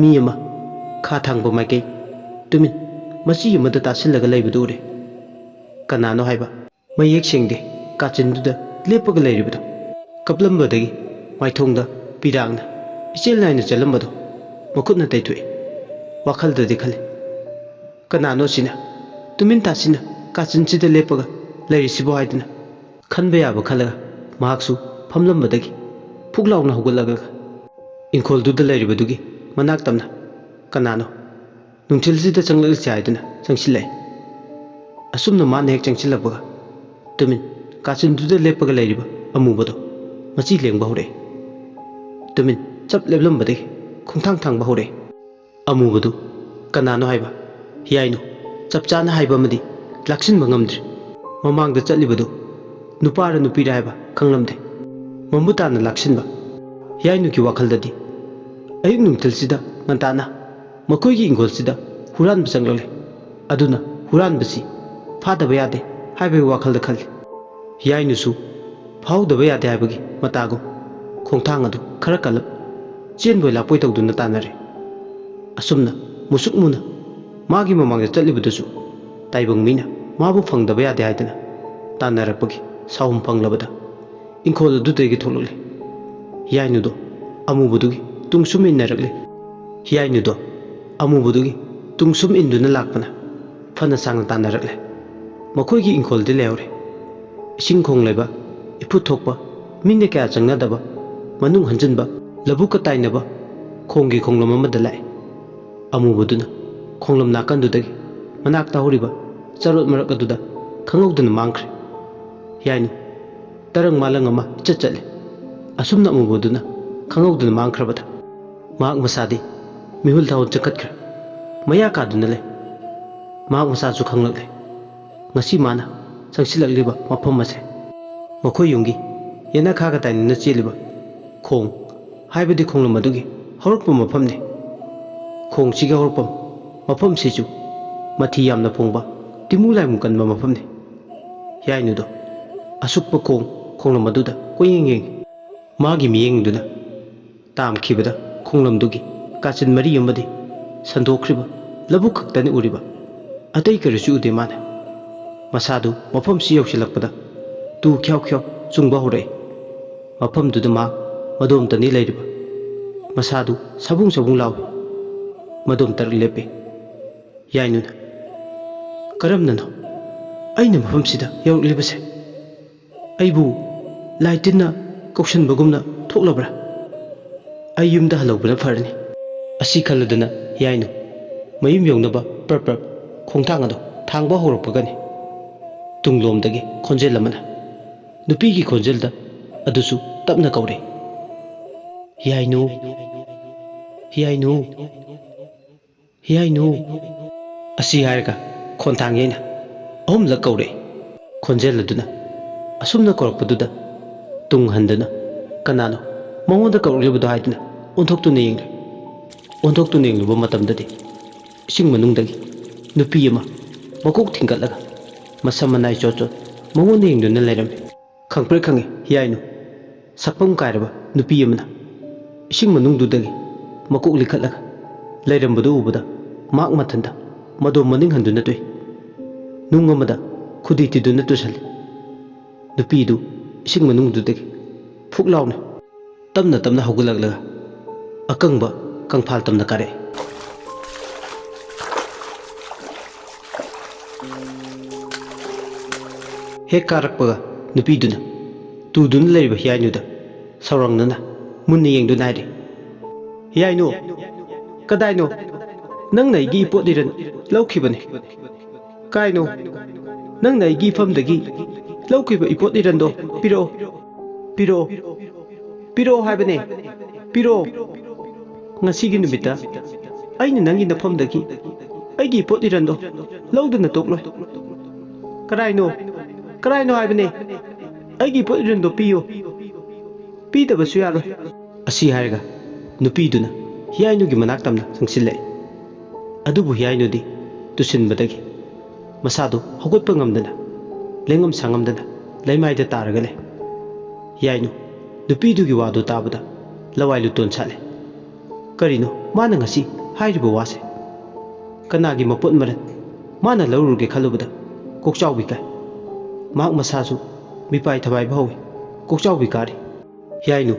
ꯃꯤ ꯑꯃ ꯈꯥ ꯊꯥꯡꯕ ꯃꯥꯏꯀꯩ ꯇꯨꯃꯤꯟ ꯃꯆꯤ ꯑꯃꯗ ꯇꯥꯁꯤꯜꯂꯒ ꯂꯩꯕꯗꯨ ꯎꯔꯦ꯫ ꯀꯅꯥꯅꯣ ꯍꯥꯏꯕ ꯃꯌꯦꯛ ꯁꯦꯡꯗꯦ꯫ ꯀꯥꯆꯤꯟꯗꯨꯗ ꯂꯦꯞꯄꯒ ꯂꯩꯔꯤꯕꯗꯨ ꯀꯞꯂꯝꯕꯗꯒꯤ ꯃꯥꯏꯊꯣꯡꯗ ꯄꯤꯔꯥꯡꯅ ꯏꯆꯦꯜ ꯅꯥꯏꯅ ꯆꯦꯜꯂꯝꯕꯗꯨ ꯃꯈꯨꯠꯅ ꯇꯩꯊꯣꯛꯏ꯫ ꯋꯥꯈꯜꯗꯗꯤ ꯈꯜꯂꯤ, "ꯀꯅꯥꯅꯣ ꯁꯤꯅ ꯇꯨꯃꯤꯟ ꯇꯥꯁꯤꯟꯅ ꯀꯥꯆꯤꯟꯁꯤꯗ ꯂꯦꯞꯄꯒ ꯂꯩꯔꯤꯁꯤꯕꯣ?" ꯍꯥꯏꯗꯨꯅ ꯈꯟꯕ ꯌꯥꯕ ꯈꯜꯂꯒ ꯃꯍꯥꯛꯁꯨ ꯐꯝꯂꯝꯕꯗꯒꯤ ꯐꯨꯛ ꯂꯥꯎꯅ ꯍꯧꯒꯠꯂꯒ ꯏꯪꯈꯣꯜꯗꯨꯗ ꯂꯩꯔꯤꯕꯗꯨꯒꯤ ꯃꯅꯥꯛ ꯇꯝꯅ, "ꯀꯅꯥꯅꯣ ꯅꯨꯡꯊꯤꯜꯁꯤꯗ ꯆꯪꯂꯛꯂꯤꯁꯦ?" ꯍꯥꯏꯗꯨꯅ ꯆꯪꯁꯤꯜꯂꯛꯏ꯫ ꯑꯁꯨꯝꯅ ꯃꯥꯅ ꯍꯦꯛ ꯆꯪꯁꯤꯜꯂꯛꯄꯒ ꯇꯨꯃꯤꯟ ꯀꯥꯆꯤꯟꯗꯨꯗ ꯂꯦꯞꯄꯒ ꯂꯩꯔꯤꯕ ꯑꯃꯨꯕꯗꯣ ꯃꯆꯤ ꯂꯦꯡꯕ ꯍꯧꯔꯛꯏ꯫ ꯇꯨꯃꯤꯟ ꯆꯞ ꯂꯦꯞꯂꯝꯕꯗꯒꯤ ꯈꯣꯡꯊꯥꯡ ꯊꯥꯡꯕ ꯍꯧꯔꯛꯏ꯫ ꯑꯃꯨꯕꯗꯨ ꯀꯅꯥꯅꯣ ꯍꯥꯏꯕ ꯍꯤꯌꯥꯏꯅꯨ ꯆꯞ ꯆꯥꯅ ꯍꯥꯏꯕ ꯑꯃꯗꯤ ꯂꯥꯛꯁꯤꯟꯕ ꯉꯝꯗ꯭ꯔꯤ꯫ ꯃꯃꯥꯡꯗ ꯆꯠꯂꯤꯕꯗꯨ ꯅꯨꯄꯥꯔ ꯅꯨꯄꯤꯔ ꯍꯥꯏꯕ ꯈꯪꯂꯝꯗꯦ꯫ ꯃꯃꯨꯠ ꯇꯥꯅ ꯂꯥꯛꯁꯤꯟꯕ ꯍꯤꯌꯥꯏꯅꯨꯒꯤ ꯋꯥꯈꯜꯗꯗꯤ ꯑꯌꯨꯛ ꯅꯨꯡꯊꯤꯜꯁꯤꯗ ꯉꯟꯇꯥꯅ ꯃꯈꯣꯏꯒꯤ ꯏꯪꯈꯣꯜꯁꯤꯗ ꯍꯨꯔꯥꯟꯕ ꯆꯪꯂꯛꯂꯦ꯫ ꯑꯗꯨꯅ ꯍꯨꯔꯥꯟꯕꯁꯤ ꯐꯥꯗꯕ ꯌꯥꯗꯦ ꯍꯥꯏꯕꯒꯤ ꯋꯥꯈꯜꯗ ꯈꯜꯂꯤ꯫ ꯍꯤꯌꯥꯏꯅꯨꯁꯨ ꯐꯥꯍꯧꯗꯕ ꯌꯥꯗꯦ ꯍꯥꯏꯕꯒꯤ ꯃꯇꯥꯒꯨꯝ ꯈꯣꯡꯊꯥꯡ ꯑꯗꯨ ꯈꯔ ꯀꯜꯂꯞ ꯆꯦꯟꯕꯣꯏ ꯂꯥꯛꯄꯣꯏ ꯇꯧꯗꯨꯅ ꯇꯥꯟꯅꯔꯦ꯫ ꯑꯁꯨꯝꯅ ꯃꯨꯁꯨꯛ ꯃꯨꯅ ꯃꯥꯒꯤ ꯃꯃꯥꯡꯗ ꯆꯠꯂꯤꯕꯗꯨꯁꯨ ꯇꯥꯏꯕꯪ ꯃꯤꯅ ꯃꯥꯕꯨ ꯐꯪꯗꯕ ꯌꯥꯗꯦ ꯍꯥꯏꯗꯅ ꯇꯥꯟꯅꯔꯛꯄꯒꯤ ꯁꯥꯎꯍꯨꯝ ꯐꯪꯂꯕꯗ ꯏꯪꯈꯣꯜ ꯑꯗꯨꯗꯒꯤ ꯊꯣꯛꯂꯛꯂꯦ꯫ ꯍꯤꯌꯥꯏꯅꯨꯗꯣ ꯑꯃꯨꯕꯗꯨꯒꯤ ꯇꯨꯡ ꯁꯨꯝ ꯏꯟꯅꯔꯛꯂꯦ꯫ ꯍꯤꯌꯥꯏꯅꯨꯗꯣ ꯑꯃꯨꯕꯗꯨꯒꯤ ꯇꯨꯡ ꯁꯨꯝ ꯏꯟꯗꯨꯅ ꯂꯥꯛꯄꯅ ꯐꯅ ꯁꯥꯡꯅ ꯇꯥꯟꯅꯔꯛꯂꯦ꯫ ꯃꯈꯣꯏꯒꯤ ꯏꯪꯈꯣꯜꯗꯤ ꯂꯩꯍꯧꯔꯦ꯫ ꯏꯁꯤꯡ ꯈꯣꯡ ꯂꯩꯕ, ꯏꯐꯨꯠ ꯊꯣꯛꯄ, ꯃꯤꯅ ꯀꯌꯥ ꯆꯪꯅꯗꯕ, ꯃꯅꯨꯡ ꯍꯟꯖꯤꯟꯕ, ꯂꯧꯕꯨꯛꯀ ꯇꯥꯏꯅꯕ ꯈꯣꯡꯒꯤ ꯈꯣꯡꯂꯝ ꯑꯃꯗ ꯂꯥꯛꯑꯦ꯫ ꯑꯃꯨꯕꯗꯨꯅ ꯈꯣꯡꯂꯝ ꯅꯥꯀꯟꯗꯨꯗꯒꯤ ꯃꯅꯥꯛꯇ ꯍꯧꯔꯤꯕ ꯆꯔꯣꯠ ꯃꯔꯛ ꯑꯗꯨꯗ ꯈꯪꯍꯧꯗꯅ ꯃꯥꯡꯈ꯭ꯔꯦ꯫ ꯍꯤꯌꯥꯏꯅꯨ ꯇꯔꯪ ꯃꯥꯂꯪ ꯑꯃ ꯏꯆꯠ ꯆꯠꯂꯦ꯫ ꯑꯁꯨꯝꯅ ꯑꯃꯨꯕꯗꯨꯅ ꯈꯪꯍꯧꯗꯅ ꯃꯥꯡꯈ꯭ꯔꯕꯗ ꯃꯍꯥꯛ ꯃꯁꯥꯗꯤ ꯃꯤꯍꯨꯜ ꯊꯥꯍꯨꯜ ꯆꯪꯈꯠꯈ꯭ꯔꯦ꯫ ꯃꯌꯥ ꯀꯥꯗꯨꯅ ꯂꯩ꯫ ꯃꯍꯥꯛ ꯃꯁꯥꯁꯨ ꯈꯪꯂꯛꯂꯦ꯫ ꯉꯁꯤ ꯃꯥꯅ ꯆꯪꯁꯤꯜꯂꯛꯂꯤꯕ ꯃꯐꯝ ꯑꯁꯦ ꯃꯈꯣꯏ ꯌꯨꯝꯒꯤ ꯌꯦꯅꯈꯥꯒ ꯇꯥꯏꯅꯅ ꯆꯦꯜꯂꯤꯕ ꯈꯣꯡ, ꯍꯥꯏꯕꯗꯤ ꯈꯣꯡꯂꯝ ꯑꯗꯨꯒꯤ ꯍꯧꯔꯛꯄ ꯃꯐꯝꯅꯤ꯫ ꯈꯣꯡꯁꯤꯒꯤ ꯍꯧꯔꯛꯐꯝ ꯃꯐꯝꯁꯤꯁꯨ ꯃꯊꯤ ꯌꯥꯝꯅ ꯐꯣꯡꯕ, ꯇꯤꯃꯨ ꯂꯥꯏꯃꯨ ꯀꯟꯕ ꯃꯐꯝꯅꯤ꯫ ꯍꯤꯌꯥꯏꯅꯨꯗꯣ ꯑꯁꯨꯛꯄ ꯈꯣꯡ ꯈꯣꯡꯂꯝ ꯑꯗꯨꯗ ꯀꯣꯏꯌꯦꯡ ꯌꯦꯡꯏ꯫ ꯃꯥꯒꯤ ꯃꯤꯠꯌꯦꯡꯗꯨꯅ ꯇꯥꯝꯈꯤꯕꯗ ꯈꯣꯡꯂꯝꯗꯨꯒꯤ ꯀꯥꯆꯤꯟ ꯃꯔꯤ ꯑꯃꯗꯤ ꯁꯟꯗꯣꯛꯈ꯭ꯔꯤꯕ ꯂꯧꯕꯨꯛ ꯈꯛꯇꯅꯤ ꯎꯔꯤꯕ꯫ ꯑꯇꯩ ꯀꯔꯤꯁꯨ ꯎꯗꯦ ꯃꯥꯅ꯫ ꯃꯁꯥꯗꯨ ꯃꯐꯝꯁꯤ ꯌꯧꯁꯤꯜꯂꯛꯄꯗ ꯇꯨ ꯈ꯭ꯌꯥꯎ ꯈ꯭ꯌꯥꯎ ꯆꯨꯡꯕ ꯍꯧꯔꯛꯏ꯫ ꯃꯐꯝꯗꯨꯗ ꯃꯥ ꯃꯗꯣꯝꯇꯅꯤ ꯂꯩꯔꯤꯕ꯫ ꯃꯁꯥꯗꯨ ꯁꯕꯨꯡ ꯁꯕꯨꯡ ꯂꯥꯎꯏ꯫ ꯃꯗꯣꯝꯇ ꯂꯦꯞꯄꯤ꯫ ꯌꯥꯏꯅꯨꯅ, "ꯀꯔꯝꯅꯅꯣ ꯑꯩꯅ ꯃꯐꯝꯁꯤꯗ ꯌꯧꯔꯛꯂꯤꯕꯁꯦ? ꯑꯩꯕꯨ ꯂꯥꯏ ꯇꯤꯟꯅ ꯀꯧꯁꯟꯕꯒꯨꯝꯅ ꯊꯣꯛꯂꯕ꯭ꯔꯥ? ꯑꯩ ꯌꯨꯝꯗ ꯍꯜꯍꯧꯕꯅ ꯐꯔꯅꯤ꯫" ꯑꯁꯤ ꯈꯜꯂꯗꯨꯅ ꯌꯥꯏꯅꯨ ꯃꯌꯨꯝ ꯌꯧꯅꯕ ꯄ꯭ꯔꯞ ꯄ꯭ꯔꯞ ꯈꯣꯡꯊꯥꯡ ꯑꯗꯨ ꯊꯥꯡꯕ ꯍꯧꯔꯛꯄꯒꯅꯤ꯫ ꯇꯨꯡꯂꯣꯝꯗꯒꯤ ꯈꯣꯟꯖꯦꯜ ꯑꯃꯅ ꯅꯨꯄꯤꯒꯤ ꯈꯣꯟꯖꯦꯜꯗ ꯑꯗꯨꯁꯨ ꯇꯞꯅ ꯀꯧꯔꯦ꯫ "ꯌꯥꯏꯅꯨ, ꯌꯥꯏꯅꯨ, ꯌꯥꯏꯅꯨ!" ꯑꯁꯤ ꯍꯥꯏꯔꯒ ꯈꯣꯟꯊꯥꯡ ꯌꯩꯅ ꯑꯍꯨꯝꯂꯛ ꯀꯧꯔꯦ꯫ ꯈꯣꯟꯖꯦꯜ ꯑꯗꯨꯅ ꯑꯁꯨꯝꯅ ꯀꯧꯔꯛꯄꯗꯨꯗ ꯇꯨꯡ ꯍꯟꯗꯨꯅ ꯀꯅꯥꯅꯣ ꯃꯉꯣꯟꯗ ꯀꯧꯔꯛꯂꯤꯕꯗꯣ ꯍꯥꯏꯗꯨꯅ ꯑꯣꯟꯊꯣꯛꯇꯨꯅ ꯌꯦꯡꯂꯦ꯫ ꯑꯣꯟꯊꯣꯛꯇꯨꯅ ꯌꯦꯡꯂꯨꯕ ꯃꯇꯝꯗꯗꯤ ꯏꯁꯤꯡ ꯃꯅꯨꯡꯗꯒꯤ ꯅꯨꯄꯤ ꯑꯃ ꯃꯀꯣꯛ ꯊꯤꯡꯒꯠꯂꯒ ꯃꯁꯝ ꯃꯅꯥꯏ ꯆꯣꯠ ꯆꯣꯠ ꯃꯉꯣꯟꯗ ꯌꯦꯡꯗꯨꯅ ꯂꯩꯔꯝꯃꯤ꯫ ꯈꯪꯄ꯭ꯔꯦꯛ ꯈꯪꯉꯤ ꯍꯤꯌꯥꯏꯅꯨ, ꯁꯛꯐꯝ ꯀꯥꯏꯔꯕ ꯅꯨꯄꯤ ꯑꯃꯅ ꯏꯁꯤꯡ ꯃꯅꯨꯡꯗꯨꯗꯒꯤ ꯃꯀꯣꯛ ꯂꯤꯈꯠꯂꯒ ꯂꯩꯔꯝꯕꯗꯨ ꯎꯕꯗ ꯃꯍꯥꯛ ꯃꯊꯟꯇ ꯃꯗꯣꯝ ꯃꯅꯤꯡ ꯍꯟꯗꯨꯅ ꯇꯨꯏ꯫ ꯅꯨꯡ ꯑꯃꯗ ꯈꯨꯗꯤ ꯇꯤꯗꯨꯅ ꯇꯨꯁꯜꯂꯤ꯫ ꯅꯨꯄꯤꯗꯨ ꯏꯁꯤꯡ ꯃꯅꯨꯡꯗꯨꯗꯒꯤ ꯐꯨꯛ ꯂꯥꯎꯅ ꯇꯞꯅ ꯇꯞꯅ ꯍꯧꯒꯠꯂꯛꯂꯒ ꯑꯀꯪꯕ ꯀꯪꯐꯥꯜ ꯇꯝꯅ ꯀꯥꯔꯛꯏ꯫ ꯍꯦꯛ ꯀꯥꯔꯛꯄꯒ ꯅꯨꯄꯤꯗꯨꯅ ꯇꯨꯗꯨꯅ ꯂꯩꯔꯤꯕ ꯍꯤꯌꯥꯏꯅꯨꯗ ꯁꯥꯎꯔꯪꯅꯅ ꯃꯨꯟꯅ ꯌꯦꯡꯗꯨꯅ ꯍꯥꯏꯔꯤ, "ꯍꯤꯌꯥꯏꯅꯨ, ꯀꯗꯥꯏꯅꯣ? ꯅꯪꯅ ꯑꯩꯒꯤ ꯏꯄꯣꯠ ꯏꯔꯟ ꯂꯧꯈꯤꯕꯅꯤ꯫ ꯀꯥꯏꯅꯣ? ꯅꯪꯅ ꯑꯩꯒꯤ ꯏꯐꯝꯗꯒꯤ ꯂꯧꯈꯤꯕ ꯏꯄꯣꯠ ꯏꯔꯟꯗꯣ ꯄꯤꯔꯛꯑꯣ, ꯄꯤꯔꯛꯑꯣ, ꯄꯤꯔꯛꯑꯣ ꯍꯥꯏꯕꯅꯦ, ꯄꯤꯔꯛꯑꯣ꯫ ꯉꯁꯤꯒꯤ ꯅꯨꯃꯤꯠꯇ ꯑꯩꯅ ꯅꯪꯒꯤ ꯅꯐꯝꯗꯒꯤ ꯑꯩꯒꯤ ꯏꯄꯣꯠ ꯏꯔꯟꯗꯣ ꯂꯧꯗꯅ ꯇꯣꯛꯂꯣꯏ꯫ ꯀꯔꯥꯏꯅꯣ? ꯀꯔꯥꯏꯅꯣ ꯍꯥꯏꯕꯅꯦ? ꯑꯩꯒꯤ ꯏꯄꯣꯠ ꯏꯔꯟꯗꯣ ꯄꯤꯌꯨ꯫ ꯄꯤꯗꯕꯁꯨ ꯌꯥꯔꯣꯏ꯫" ꯑꯁꯤ ꯍꯥꯏꯔꯒ ꯅꯨꯄꯤꯗꯨꯅ ꯍꯤꯌꯥꯏꯅꯨꯒꯤ ꯃꯅꯥꯛ ꯇꯝꯅ ꯆꯪꯁꯤꯜꯂꯛꯏ꯫ ꯑꯗꯨꯕꯨ ꯍꯤꯌꯥꯏꯅꯨꯗꯤ ꯇꯨꯁꯤꯟꯕꯗꯒꯤ ꯃꯁꯥꯗꯨ ꯍꯧꯒꯠꯄ ꯉꯝꯗꯅ, ꯂꯦꯡꯉꯝ ꯁꯥꯉꯝꯗꯅ ꯂꯩꯃꯥꯏꯗ ꯇꯥꯔꯒ ꯂꯩ꯫ ꯌꯥꯏꯅꯨ, ꯅꯨꯄꯤꯗꯨꯒꯤ ꯋꯥꯗꯨ ꯇꯥꯕꯗ ꯂꯋꯥꯏ ꯂꯨꯇꯣꯟ ꯁꯥꯠꯂꯦ꯫ ꯀꯔꯤꯅꯣ ꯃꯥꯅ ꯉꯁꯤ ꯍꯥꯏꯔꯤꯕ ꯋꯥꯁꯦ? ꯀꯅꯥꯒꯤ ꯃꯄꯣꯠ ꯃꯔꯜ? ꯃꯥꯅ ꯂꯧꯔꯨꯔꯒꯦ ꯈꯜꯂꯨꯕꯗ ꯀꯣꯛꯆꯥꯎꯕꯤ ꯀꯥꯏ꯫ ꯃꯍꯥꯛ ꯃꯁꯥꯁꯨ ꯃꯤꯄꯥꯏ ꯊꯕꯥꯏꯕ ꯍꯧꯏ꯫ ꯀꯣꯛꯆꯥꯎꯕꯤ ꯀꯥꯔꯤ꯫ ꯌꯥꯏꯅꯨ,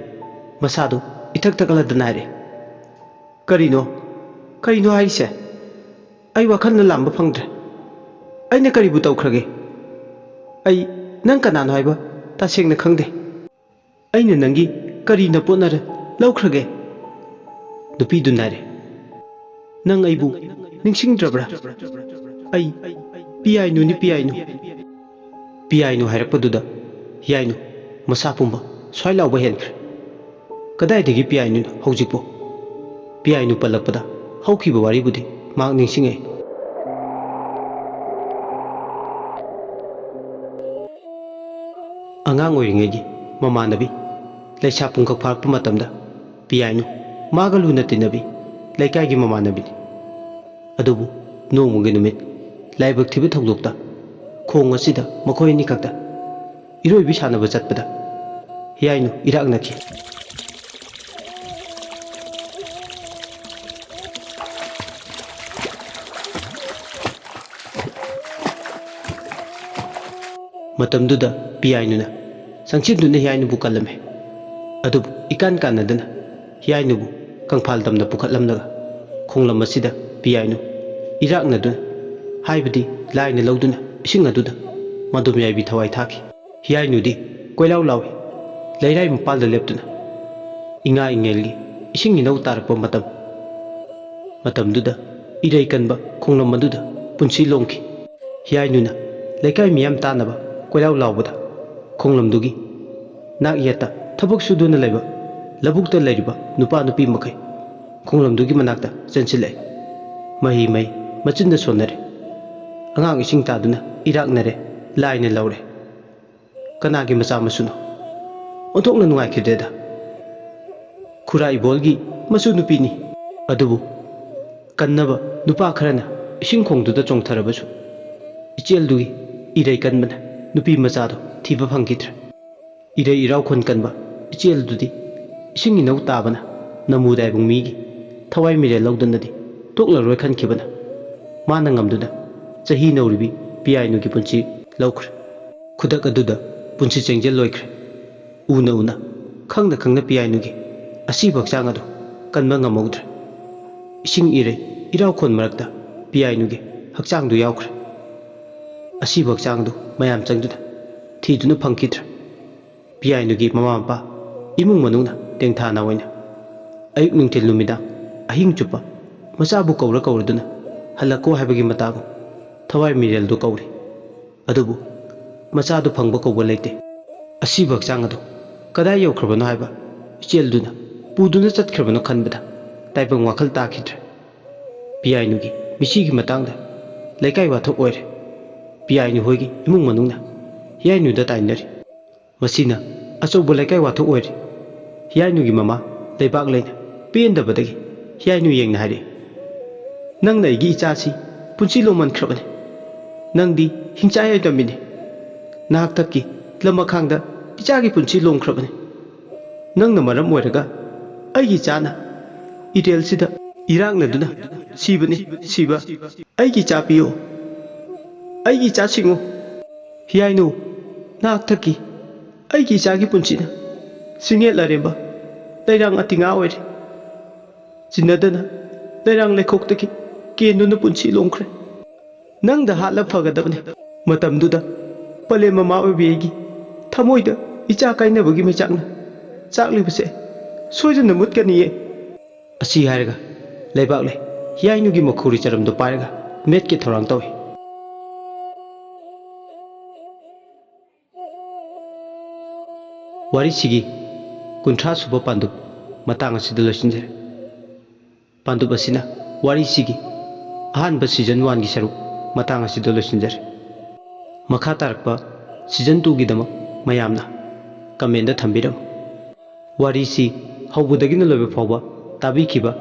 ꯃꯁꯥꯗꯨ ꯏꯊꯛ ꯊꯛꯂꯗꯅ ꯍꯥꯏꯔꯦ꯫ "ꯀꯔꯤꯅꯣ? ꯀꯔꯤꯅꯣ ꯍꯥꯏꯔꯤꯁꯦ? ꯑꯩ ꯋꯥꯈꯜꯅ ꯂꯥꯝꯕ ꯐꯪꯗ꯭ꯔꯦ꯫ ꯑꯩꯅ ꯀꯔꯤꯕꯨ ꯇꯧꯈ꯭ꯔꯒꯦ? ꯑꯩ ꯅꯪ ꯀꯅꯥꯅꯣ ꯍꯥꯏꯕ ꯇꯁꯦꯡꯅ ꯈꯪꯗꯦ꯫ ꯑꯩꯅ ꯅꯪꯒꯤ ꯀꯔꯤ ꯅꯄꯣꯠꯅꯔ ꯂꯧꯈ꯭ꯔꯒꯦ?" ꯅꯨꯄꯤꯗꯨꯅ ꯍꯥꯏꯔꯦ꯫ "ꯅꯪ ꯑꯩꯕꯨ ꯅꯤꯡꯁꯤꯡꯗ꯭ꯔꯕ꯭ꯔꯥ? ꯑꯩ ꯄꯤꯌꯥꯏꯅꯨꯅꯤ, ꯄꯤꯌꯥꯏꯅꯨ꯫" ꯄꯤꯌꯥꯏꯅꯨ ꯍꯥꯏꯔꯛꯄꯗꯨꯗ ꯌꯥꯏꯅꯨ ꯃꯁꯥ ꯄꯨꯝꯕ ꯁ꯭ꯋꯥꯏ ꯂꯥꯎꯕ ꯍꯦꯟꯈ꯭ꯔꯦ꯫ ꯀꯗꯥꯏꯗꯒꯤ ꯄꯤꯌꯥꯏꯅꯨꯅꯣ ꯍꯧꯖꯤꯛꯄꯨ? ꯄꯤꯌꯥꯏꯅꯨ ꯄꯜꯂꯛꯄꯗ ꯍꯧꯈꯤꯕ ꯋꯥꯔꯤꯕꯨꯗꯤ ꯃꯍꯥꯛ ꯅꯤꯡꯁꯤꯡꯉꯛꯏ꯫ ꯑꯉꯥꯡ ꯑꯣꯏꯔꯤꯉꯩꯒꯤ ꯃꯃꯥꯟꯅꯕꯤ, ꯂꯩꯁꯥ ꯄꯨꯡꯀꯛ ꯐꯥꯔꯛꯄ ꯃꯇꯝꯗ ꯄꯤꯌꯥꯏꯅꯨ ꯃꯥꯒ ꯂꯨꯅ ꯇꯤꯟꯅꯕꯤ ꯂꯩꯀꯥꯏꯒꯤ ꯃꯃꯥꯟꯅꯕꯤꯅꯤ꯫ ꯑꯗꯨꯕꯨ ꯅꯣꯡꯃꯒꯤ ꯅꯨꯃꯤꯠ ꯂꯥꯏꯕꯛ ꯊꯤꯕ ꯊꯧꯗꯣꯛꯇ ꯈꯣꯡ ꯑꯁꯤꯗ ꯃꯈꯣꯏ ꯑꯅꯤꯈꯛꯇ ꯏꯔꯣꯏꯕꯤ ꯁꯥꯟꯅꯕ ꯆꯠꯄꯗ ꯌꯥꯏꯅꯨ ꯏꯔꯥꯛꯅꯈꯤ꯫ ꯃꯇꯝꯗꯨꯗ ꯄꯤꯌꯥꯏꯅꯨꯅ ꯆꯪꯁꯤꯟꯗꯨꯅ ꯍꯤꯌꯥꯏꯅꯨꯕꯨ ꯀꯜꯂꯝꯃꯤ꯫ ꯑꯗꯨꯕꯨ ꯏꯀꯥꯟ ꯀꯥꯟꯅꯗꯅ ꯍꯤꯌꯥꯏꯅꯨꯕꯨ ꯀꯪꯐꯥꯜ ꯇꯝꯅ ꯄꯨꯈꯠꯂꯝꯂꯒ ꯈꯣꯡꯂꯝ ꯑꯁꯤꯗ ꯄꯤꯌꯥꯏꯅꯨ ꯏꯔꯥꯛꯅꯗꯨꯅ, ꯍꯥꯏꯕꯗꯤ ꯂꯥꯏꯅ ꯂꯧꯗꯨꯅ ꯏꯁꯤꯡ ꯑꯗꯨꯗ ꯃꯗꯨꯝ ꯌꯥꯏꯕꯤ ꯊꯋꯥꯏ ꯊꯥꯈꯤ꯫ ꯍꯤꯌꯥꯏꯅꯨꯗꯤ ꯀꯣꯏꯂꯥꯎ ꯂꯥꯎꯏ꯫ ꯂꯩꯔꯥꯏ ꯃꯄꯥꯜꯗ ꯂꯦꯞꯇꯨꯅ ꯏꯉꯥ ꯏꯉꯦꯜꯒꯤ ꯏꯁꯤꯡ ꯏꯅꯧ ꯇꯥꯔꯛꯄ ꯃꯇꯝ꯫ ꯃꯇꯝꯗꯨꯗ ꯏꯔꯩ ꯀꯟꯕ ꯈꯣꯡꯂꯝ ꯑꯗꯨꯗ ꯄꯨꯟꯁꯤ ꯂꯣꯡꯈꯤ꯫ ꯍꯤꯌꯥꯏꯅꯨꯅ ꯂꯩꯀꯥꯏ ꯃꯤꯌꯥꯝ ꯇꯥꯅꯕ ꯀꯣꯏꯂꯥꯎ ꯂꯥꯎꯕꯗ ꯈꯣꯡꯂꯝꯗꯨꯒꯤ ꯅꯥꯛ ꯌꯦꯠꯇ ꯊꯕꯛ ꯁꯨꯗꯨꯅ ꯂꯩꯕ ꯂꯧꯕꯨꯛꯇ ꯂꯩꯔꯤꯕ ꯅꯨꯄꯥ ꯅꯨꯄꯤ ꯃꯈꯩ ꯈꯣꯡꯂꯝꯗꯨꯒꯤ ꯃꯅꯥꯛꯇ ꯆꯦꯟꯁꯤꯜꯂꯛꯏ꯫ ꯃꯍꯤ ꯃꯩ ꯃꯆꯤꯟꯗ ꯁꯣꯟꯅꯔꯦ꯫ ꯑꯉꯥꯡ ꯏꯁꯤꯡ ꯇꯥꯗꯨꯅ ꯏꯔꯥꯛꯅꯔꯦ꯫ ꯂꯥꯏꯅ ꯂꯧꯔꯦ꯫ ꯀꯅꯥꯒꯤ ꯃꯆꯥ ꯃꯁꯨꯅꯣ? ꯑꯣꯟꯊꯣꯛꯅ ꯅꯨꯡꯉꯥꯏꯈꯤꯗꯦꯗ꯫ ꯈꯨꯔꯥ ꯏꯕꯣꯜꯒꯤ ꯃꯁꯨ ꯅꯨꯄꯤꯅꯤ꯫ ꯑꯗꯨꯕꯨ ꯀꯟꯅꯕ ꯅꯨꯄꯥ ꯈꯔꯅ ꯏꯁꯤꯡ ꯈꯣꯡꯗꯨꯗ ꯆꯣꯡꯊꯔꯕꯁꯨ ꯏꯆꯦꯜꯗꯨꯒꯤ ꯏꯔꯩ ꯀꯟꯕꯅ ꯅꯨꯄꯤ ꯃꯆꯥꯗꯣ ꯊꯤꯕ ꯐꯪꯈꯤꯗ꯭ꯔꯦ꯫ ꯏꯔꯩ ꯏꯔꯥꯎꯈꯣꯟ ꯀꯟꯕ ꯏꯆꯦꯜꯗꯨꯗꯤ ꯏꯁꯤꯡ ꯏꯅꯧ ꯇꯥꯕꯅ ꯅꯃꯨꯗꯥꯏꯕꯨꯡ ꯃꯤꯒꯤ ꯊꯋꯥꯏ ꯃꯤꯔꯦꯜ ꯂꯧꯗꯅꯗꯤ ꯇꯣꯛꯂꯔꯣꯏ ꯈꯟꯈꯤꯕꯅ ꯃꯥꯅ ꯉꯝꯗꯨꯅ ꯆꯍꯤ ꯅꯧꯔꯤꯕꯤ ꯄꯤꯌꯥꯏꯅꯨꯒꯤ ꯄꯨꯟꯁꯤ ꯂꯧꯈ꯭ꯔꯦ꯫ ꯈꯨꯗꯛ ꯑꯗꯨꯗ ꯄꯨꯟꯁꯤ ꯆꯦꯡꯖꯦꯜ ꯂꯣꯏꯈ꯭ꯔꯦ꯫ ꯎꯅ ꯎꯅ, ꯈꯪꯅ ꯈꯪꯅ ꯄꯤꯌꯥꯏꯅꯨꯒꯤ ꯑꯁꯤꯕ ꯍꯛꯆꯥꯡ ꯑꯗꯨ ꯀꯟꯕ ꯉꯝꯍꯧꯗ꯭ꯔꯦ꯫ ꯏꯁꯤꯡ ꯏꯔꯩ ꯏꯔꯥꯎꯈꯣꯟ ꯃꯔꯛꯇ ꯄꯤꯌꯥꯏꯅꯨꯒꯤ ꯍꯛꯆꯥꯡꯗꯨ ꯌꯥꯎꯈ꯭ꯔꯦ꯫ ꯑꯁꯤꯕ ꯍꯛꯆꯥꯡ ꯑꯗꯨ ꯃꯌꯥꯝ ꯆꯪꯗꯨꯅ ꯊꯤꯗꯨꯅ ꯐꯪꯈꯤꯗ꯭ꯔꯦ꯫ ꯄꯤꯌꯥꯏꯅꯨꯒꯤ ꯃꯃꯥ ꯃꯄꯥ, ꯏꯃꯨꯡ ꯃꯅꯨꯡꯅ ꯇꯦꯡꯊꯥꯅ ꯑꯣꯏꯅ ꯑꯌꯨꯛ ꯅꯨꯡꯊꯤꯜ ꯅꯨꯃꯤꯗꯥꯡ ꯑꯍꯤꯡ ꯆꯨꯞꯄ ꯃꯆꯥꯕꯨ ꯀꯧꯔ ꯀꯧꯔꯗꯨꯅ "ꯍꯜꯂꯛꯀꯣ" ꯍꯥꯏꯕꯒꯤ ꯃꯇꯥꯒꯨꯝ ꯊꯋꯥꯏ ꯃꯤꯔꯦꯜꯗꯨ ꯀꯧꯔꯤ꯫ ꯑꯗꯨꯕꯨ ꯃꯆꯥꯗꯨ ꯐꯪꯕ ꯀꯧꯕ ꯂꯩꯇꯦ꯫ ꯑꯁꯤꯕ ꯍꯛꯆꯥꯡ ꯑꯗꯨ ꯀꯗꯥꯏ ꯌꯧꯈ꯭ꯔꯕꯅꯣ ꯍꯥꯏꯕ ꯏꯆꯦꯜꯗꯨꯅ ꯄꯨꯗꯨꯅ ꯆꯠꯈ꯭ꯔꯕꯅꯣ ꯈꯟꯕꯗ ꯇꯥꯏꯕꯪ ꯋꯥꯈꯜ ꯇꯥꯈꯤꯗ꯭ꯔꯦ꯫ ꯄꯤꯌꯥꯏꯅꯨꯒꯤ ꯃꯤꯁꯤꯒꯤ ꯃꯇꯥꯡꯗ ꯂꯩꯀꯥꯏ ꯋꯥꯊꯣꯛ ꯑꯣꯏꯔꯦ꯫ ꯄꯤꯌꯥꯏꯅꯨ ꯍꯣꯏꯒꯤ ꯏꯃꯨꯡ ꯃꯅꯨꯡꯅ ꯍꯤꯌꯥꯏꯅꯨꯗ ꯇꯥꯏꯅꯔꯤ꯫ ꯃꯁꯤꯅ ꯑꯆꯧꯕ ꯂꯩꯀꯥꯏ ꯋꯥꯊꯣꯛ ꯑꯣꯏꯔꯦ꯫ ꯍꯤꯌꯥꯏꯅꯨꯒꯤ ꯃꯃꯥ ꯂꯩꯕꯥꯛ ꯂꯩꯅ ꯄꯦꯟꯗꯕꯗꯒꯤ ꯍꯤꯌꯥꯏꯅꯨ ꯌꯦꯡꯅ ꯍꯥꯏꯔꯛꯏ, "ꯅꯪꯅ ꯑꯩꯒꯤ ꯏꯆꯥꯁꯤ ꯄꯨꯟꯁꯤ ꯂꯣꯝꯃꯟꯈ꯭ꯔꯕꯅꯤ꯫ ꯅꯪꯗꯤ ꯍꯤꯡꯆꯥꯏ ꯑꯣꯏꯔꯝꯃꯤꯅꯤ꯫ ꯅꯍꯥꯛꯇꯛꯀꯤ ꯂꯝ ꯑꯈꯥꯡꯗ ꯏꯆꯥꯒꯤ ꯄꯨꯟꯁꯤ ꯂꯣꯝꯈ꯭ꯔꯕꯅꯤ꯫ ꯅꯪꯅ ꯃꯔꯝ ꯑꯣꯏꯔꯒ ꯑꯩꯒꯤ ꯏꯆꯥꯅ ꯏꯔꯦꯜꯁꯤꯗ ꯏꯔꯥꯛꯅꯗꯨꯅ ꯁꯤꯕꯅꯤ, ꯁꯤꯕ꯫ ꯑꯩꯒꯤ ꯏꯆꯥ ꯄꯤꯌꯨ꯫ ꯑꯩꯒꯤ ꯏꯆꯥ ꯁꯤꯡꯉꯨ꯫ ꯍꯤꯌꯥꯏꯅꯨ, ꯅꯍꯥꯛꯇꯛꯀꯤ ꯑꯩꯒꯤ ꯏꯆꯥꯒꯤ ꯄꯨꯟꯁꯤꯅ ꯁꯤꯡꯉꯦꯜ ꯑꯔꯦꯝꯕ ꯂꯩꯔꯥꯡ ꯑꯇꯤꯉꯥ ꯑꯣꯏꯔꯦ꯫ ꯆꯤꯟꯅꯗꯅ ꯂꯩꯔꯥꯡ ꯂꯩꯈꯣꯛꯇꯒꯤ ꯀꯦꯟꯗꯨꯅ ꯄꯨꯟꯁꯤ ꯂꯣꯝꯈ꯭ꯔꯦ꯫ ꯅꯪꯗ ꯍꯥꯠꯂ ꯐꯒꯗꯕꯅꯤ꯫ ꯃꯇꯝꯗꯨꯗ ꯄꯂꯦꯝ ꯃꯃꯥ ꯑꯣꯏꯕꯤ ꯑꯩꯒꯤ ꯊꯃꯣꯏꯗ ꯏꯆꯥ ꯀꯥꯏꯅꯕꯒꯤ ꯃꯩꯆꯥꯛꯅ ꯆꯥꯛꯂꯤꯕꯁꯦ ꯁꯣꯏꯗꯅ ꯃꯨꯠꯀꯅꯤꯌꯦ"꯫ ꯑꯁꯤ ꯍꯥꯏꯔꯒ ꯂꯩꯕꯥꯛꯂꯩ ꯍꯤꯌꯥꯏꯅꯨꯒꯤ ꯃꯈꯧꯔꯤ ꯆꯔꯝꯗꯨ ꯄꯥꯏꯔꯒ ꯃꯦꯠꯀꯦ ꯊꯧꯔꯥꯡ ꯇꯧꯏ꯫ ꯋꯥꯔꯤꯁꯤꯒꯤ ꯀꯨꯟꯊ꯭ꯔꯥ ꯁꯨꯕ ꯄꯥꯟꯗꯨꯞ ꯃꯇꯥꯡ ꯑꯁꯤꯗ ꯂꯣꯏꯁꯤꯟꯖꯔꯦ꯫ ꯄꯥꯟꯗꯨꯞ ꯑꯁꯤꯅ ꯋꯥꯔꯤꯁꯤꯒꯤ ꯑꯍꯥꯟꯕ season one ꯒꯤ ꯁꯔꯨꯛ ꯃꯇꯥꯡ ꯑꯁꯤꯗ ꯂꯣꯏꯁꯤꯟꯖꯔꯦ꯫ ꯃꯈꯥ ꯇꯥꯔꯛꯄ season two ꯒꯤꯗꯃꯛ ꯃꯌꯥꯝꯅ comment ꯊꯝꯕꯤꯔꯝꯃꯨ꯫ ꯋꯥꯔꯤꯁꯤ ꯍꯧꯕꯗꯒꯤꯅ ꯂꯣꯏꯕ ꯐꯥꯎꯕ ꯇꯥꯕꯤꯈꯤꯕ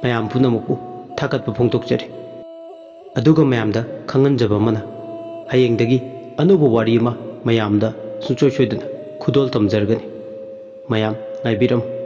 ꯃꯌꯥꯝ ꯄꯨꯝꯅꯃꯛꯄꯨ ꯊꯥꯒꯠꯄ ꯐꯣꯡꯗꯣꯛꯆꯔꯤ꯫ ꯑꯗꯨꯒ ꯃꯌꯥꯝꯗ ꯈꯪꯍꯟꯖꯕ ꯑꯃꯅ, ꯍꯌꯦꯡꯗꯒꯤ ꯑꯅꯧꯕ ꯋꯥꯔꯤ ꯑꯃ ꯃꯌꯥꯝꯗ ꯁꯨꯡꯁꯣꯏ ꯁꯣꯏꯗꯅ ꯈꯨꯗꯣꯜ ꯇꯝꯖꯔꯒꯅꯤ꯫ ꯃꯌꯥꯝ ꯉꯥꯏꯕꯤꯔꯝꯃꯨ꯫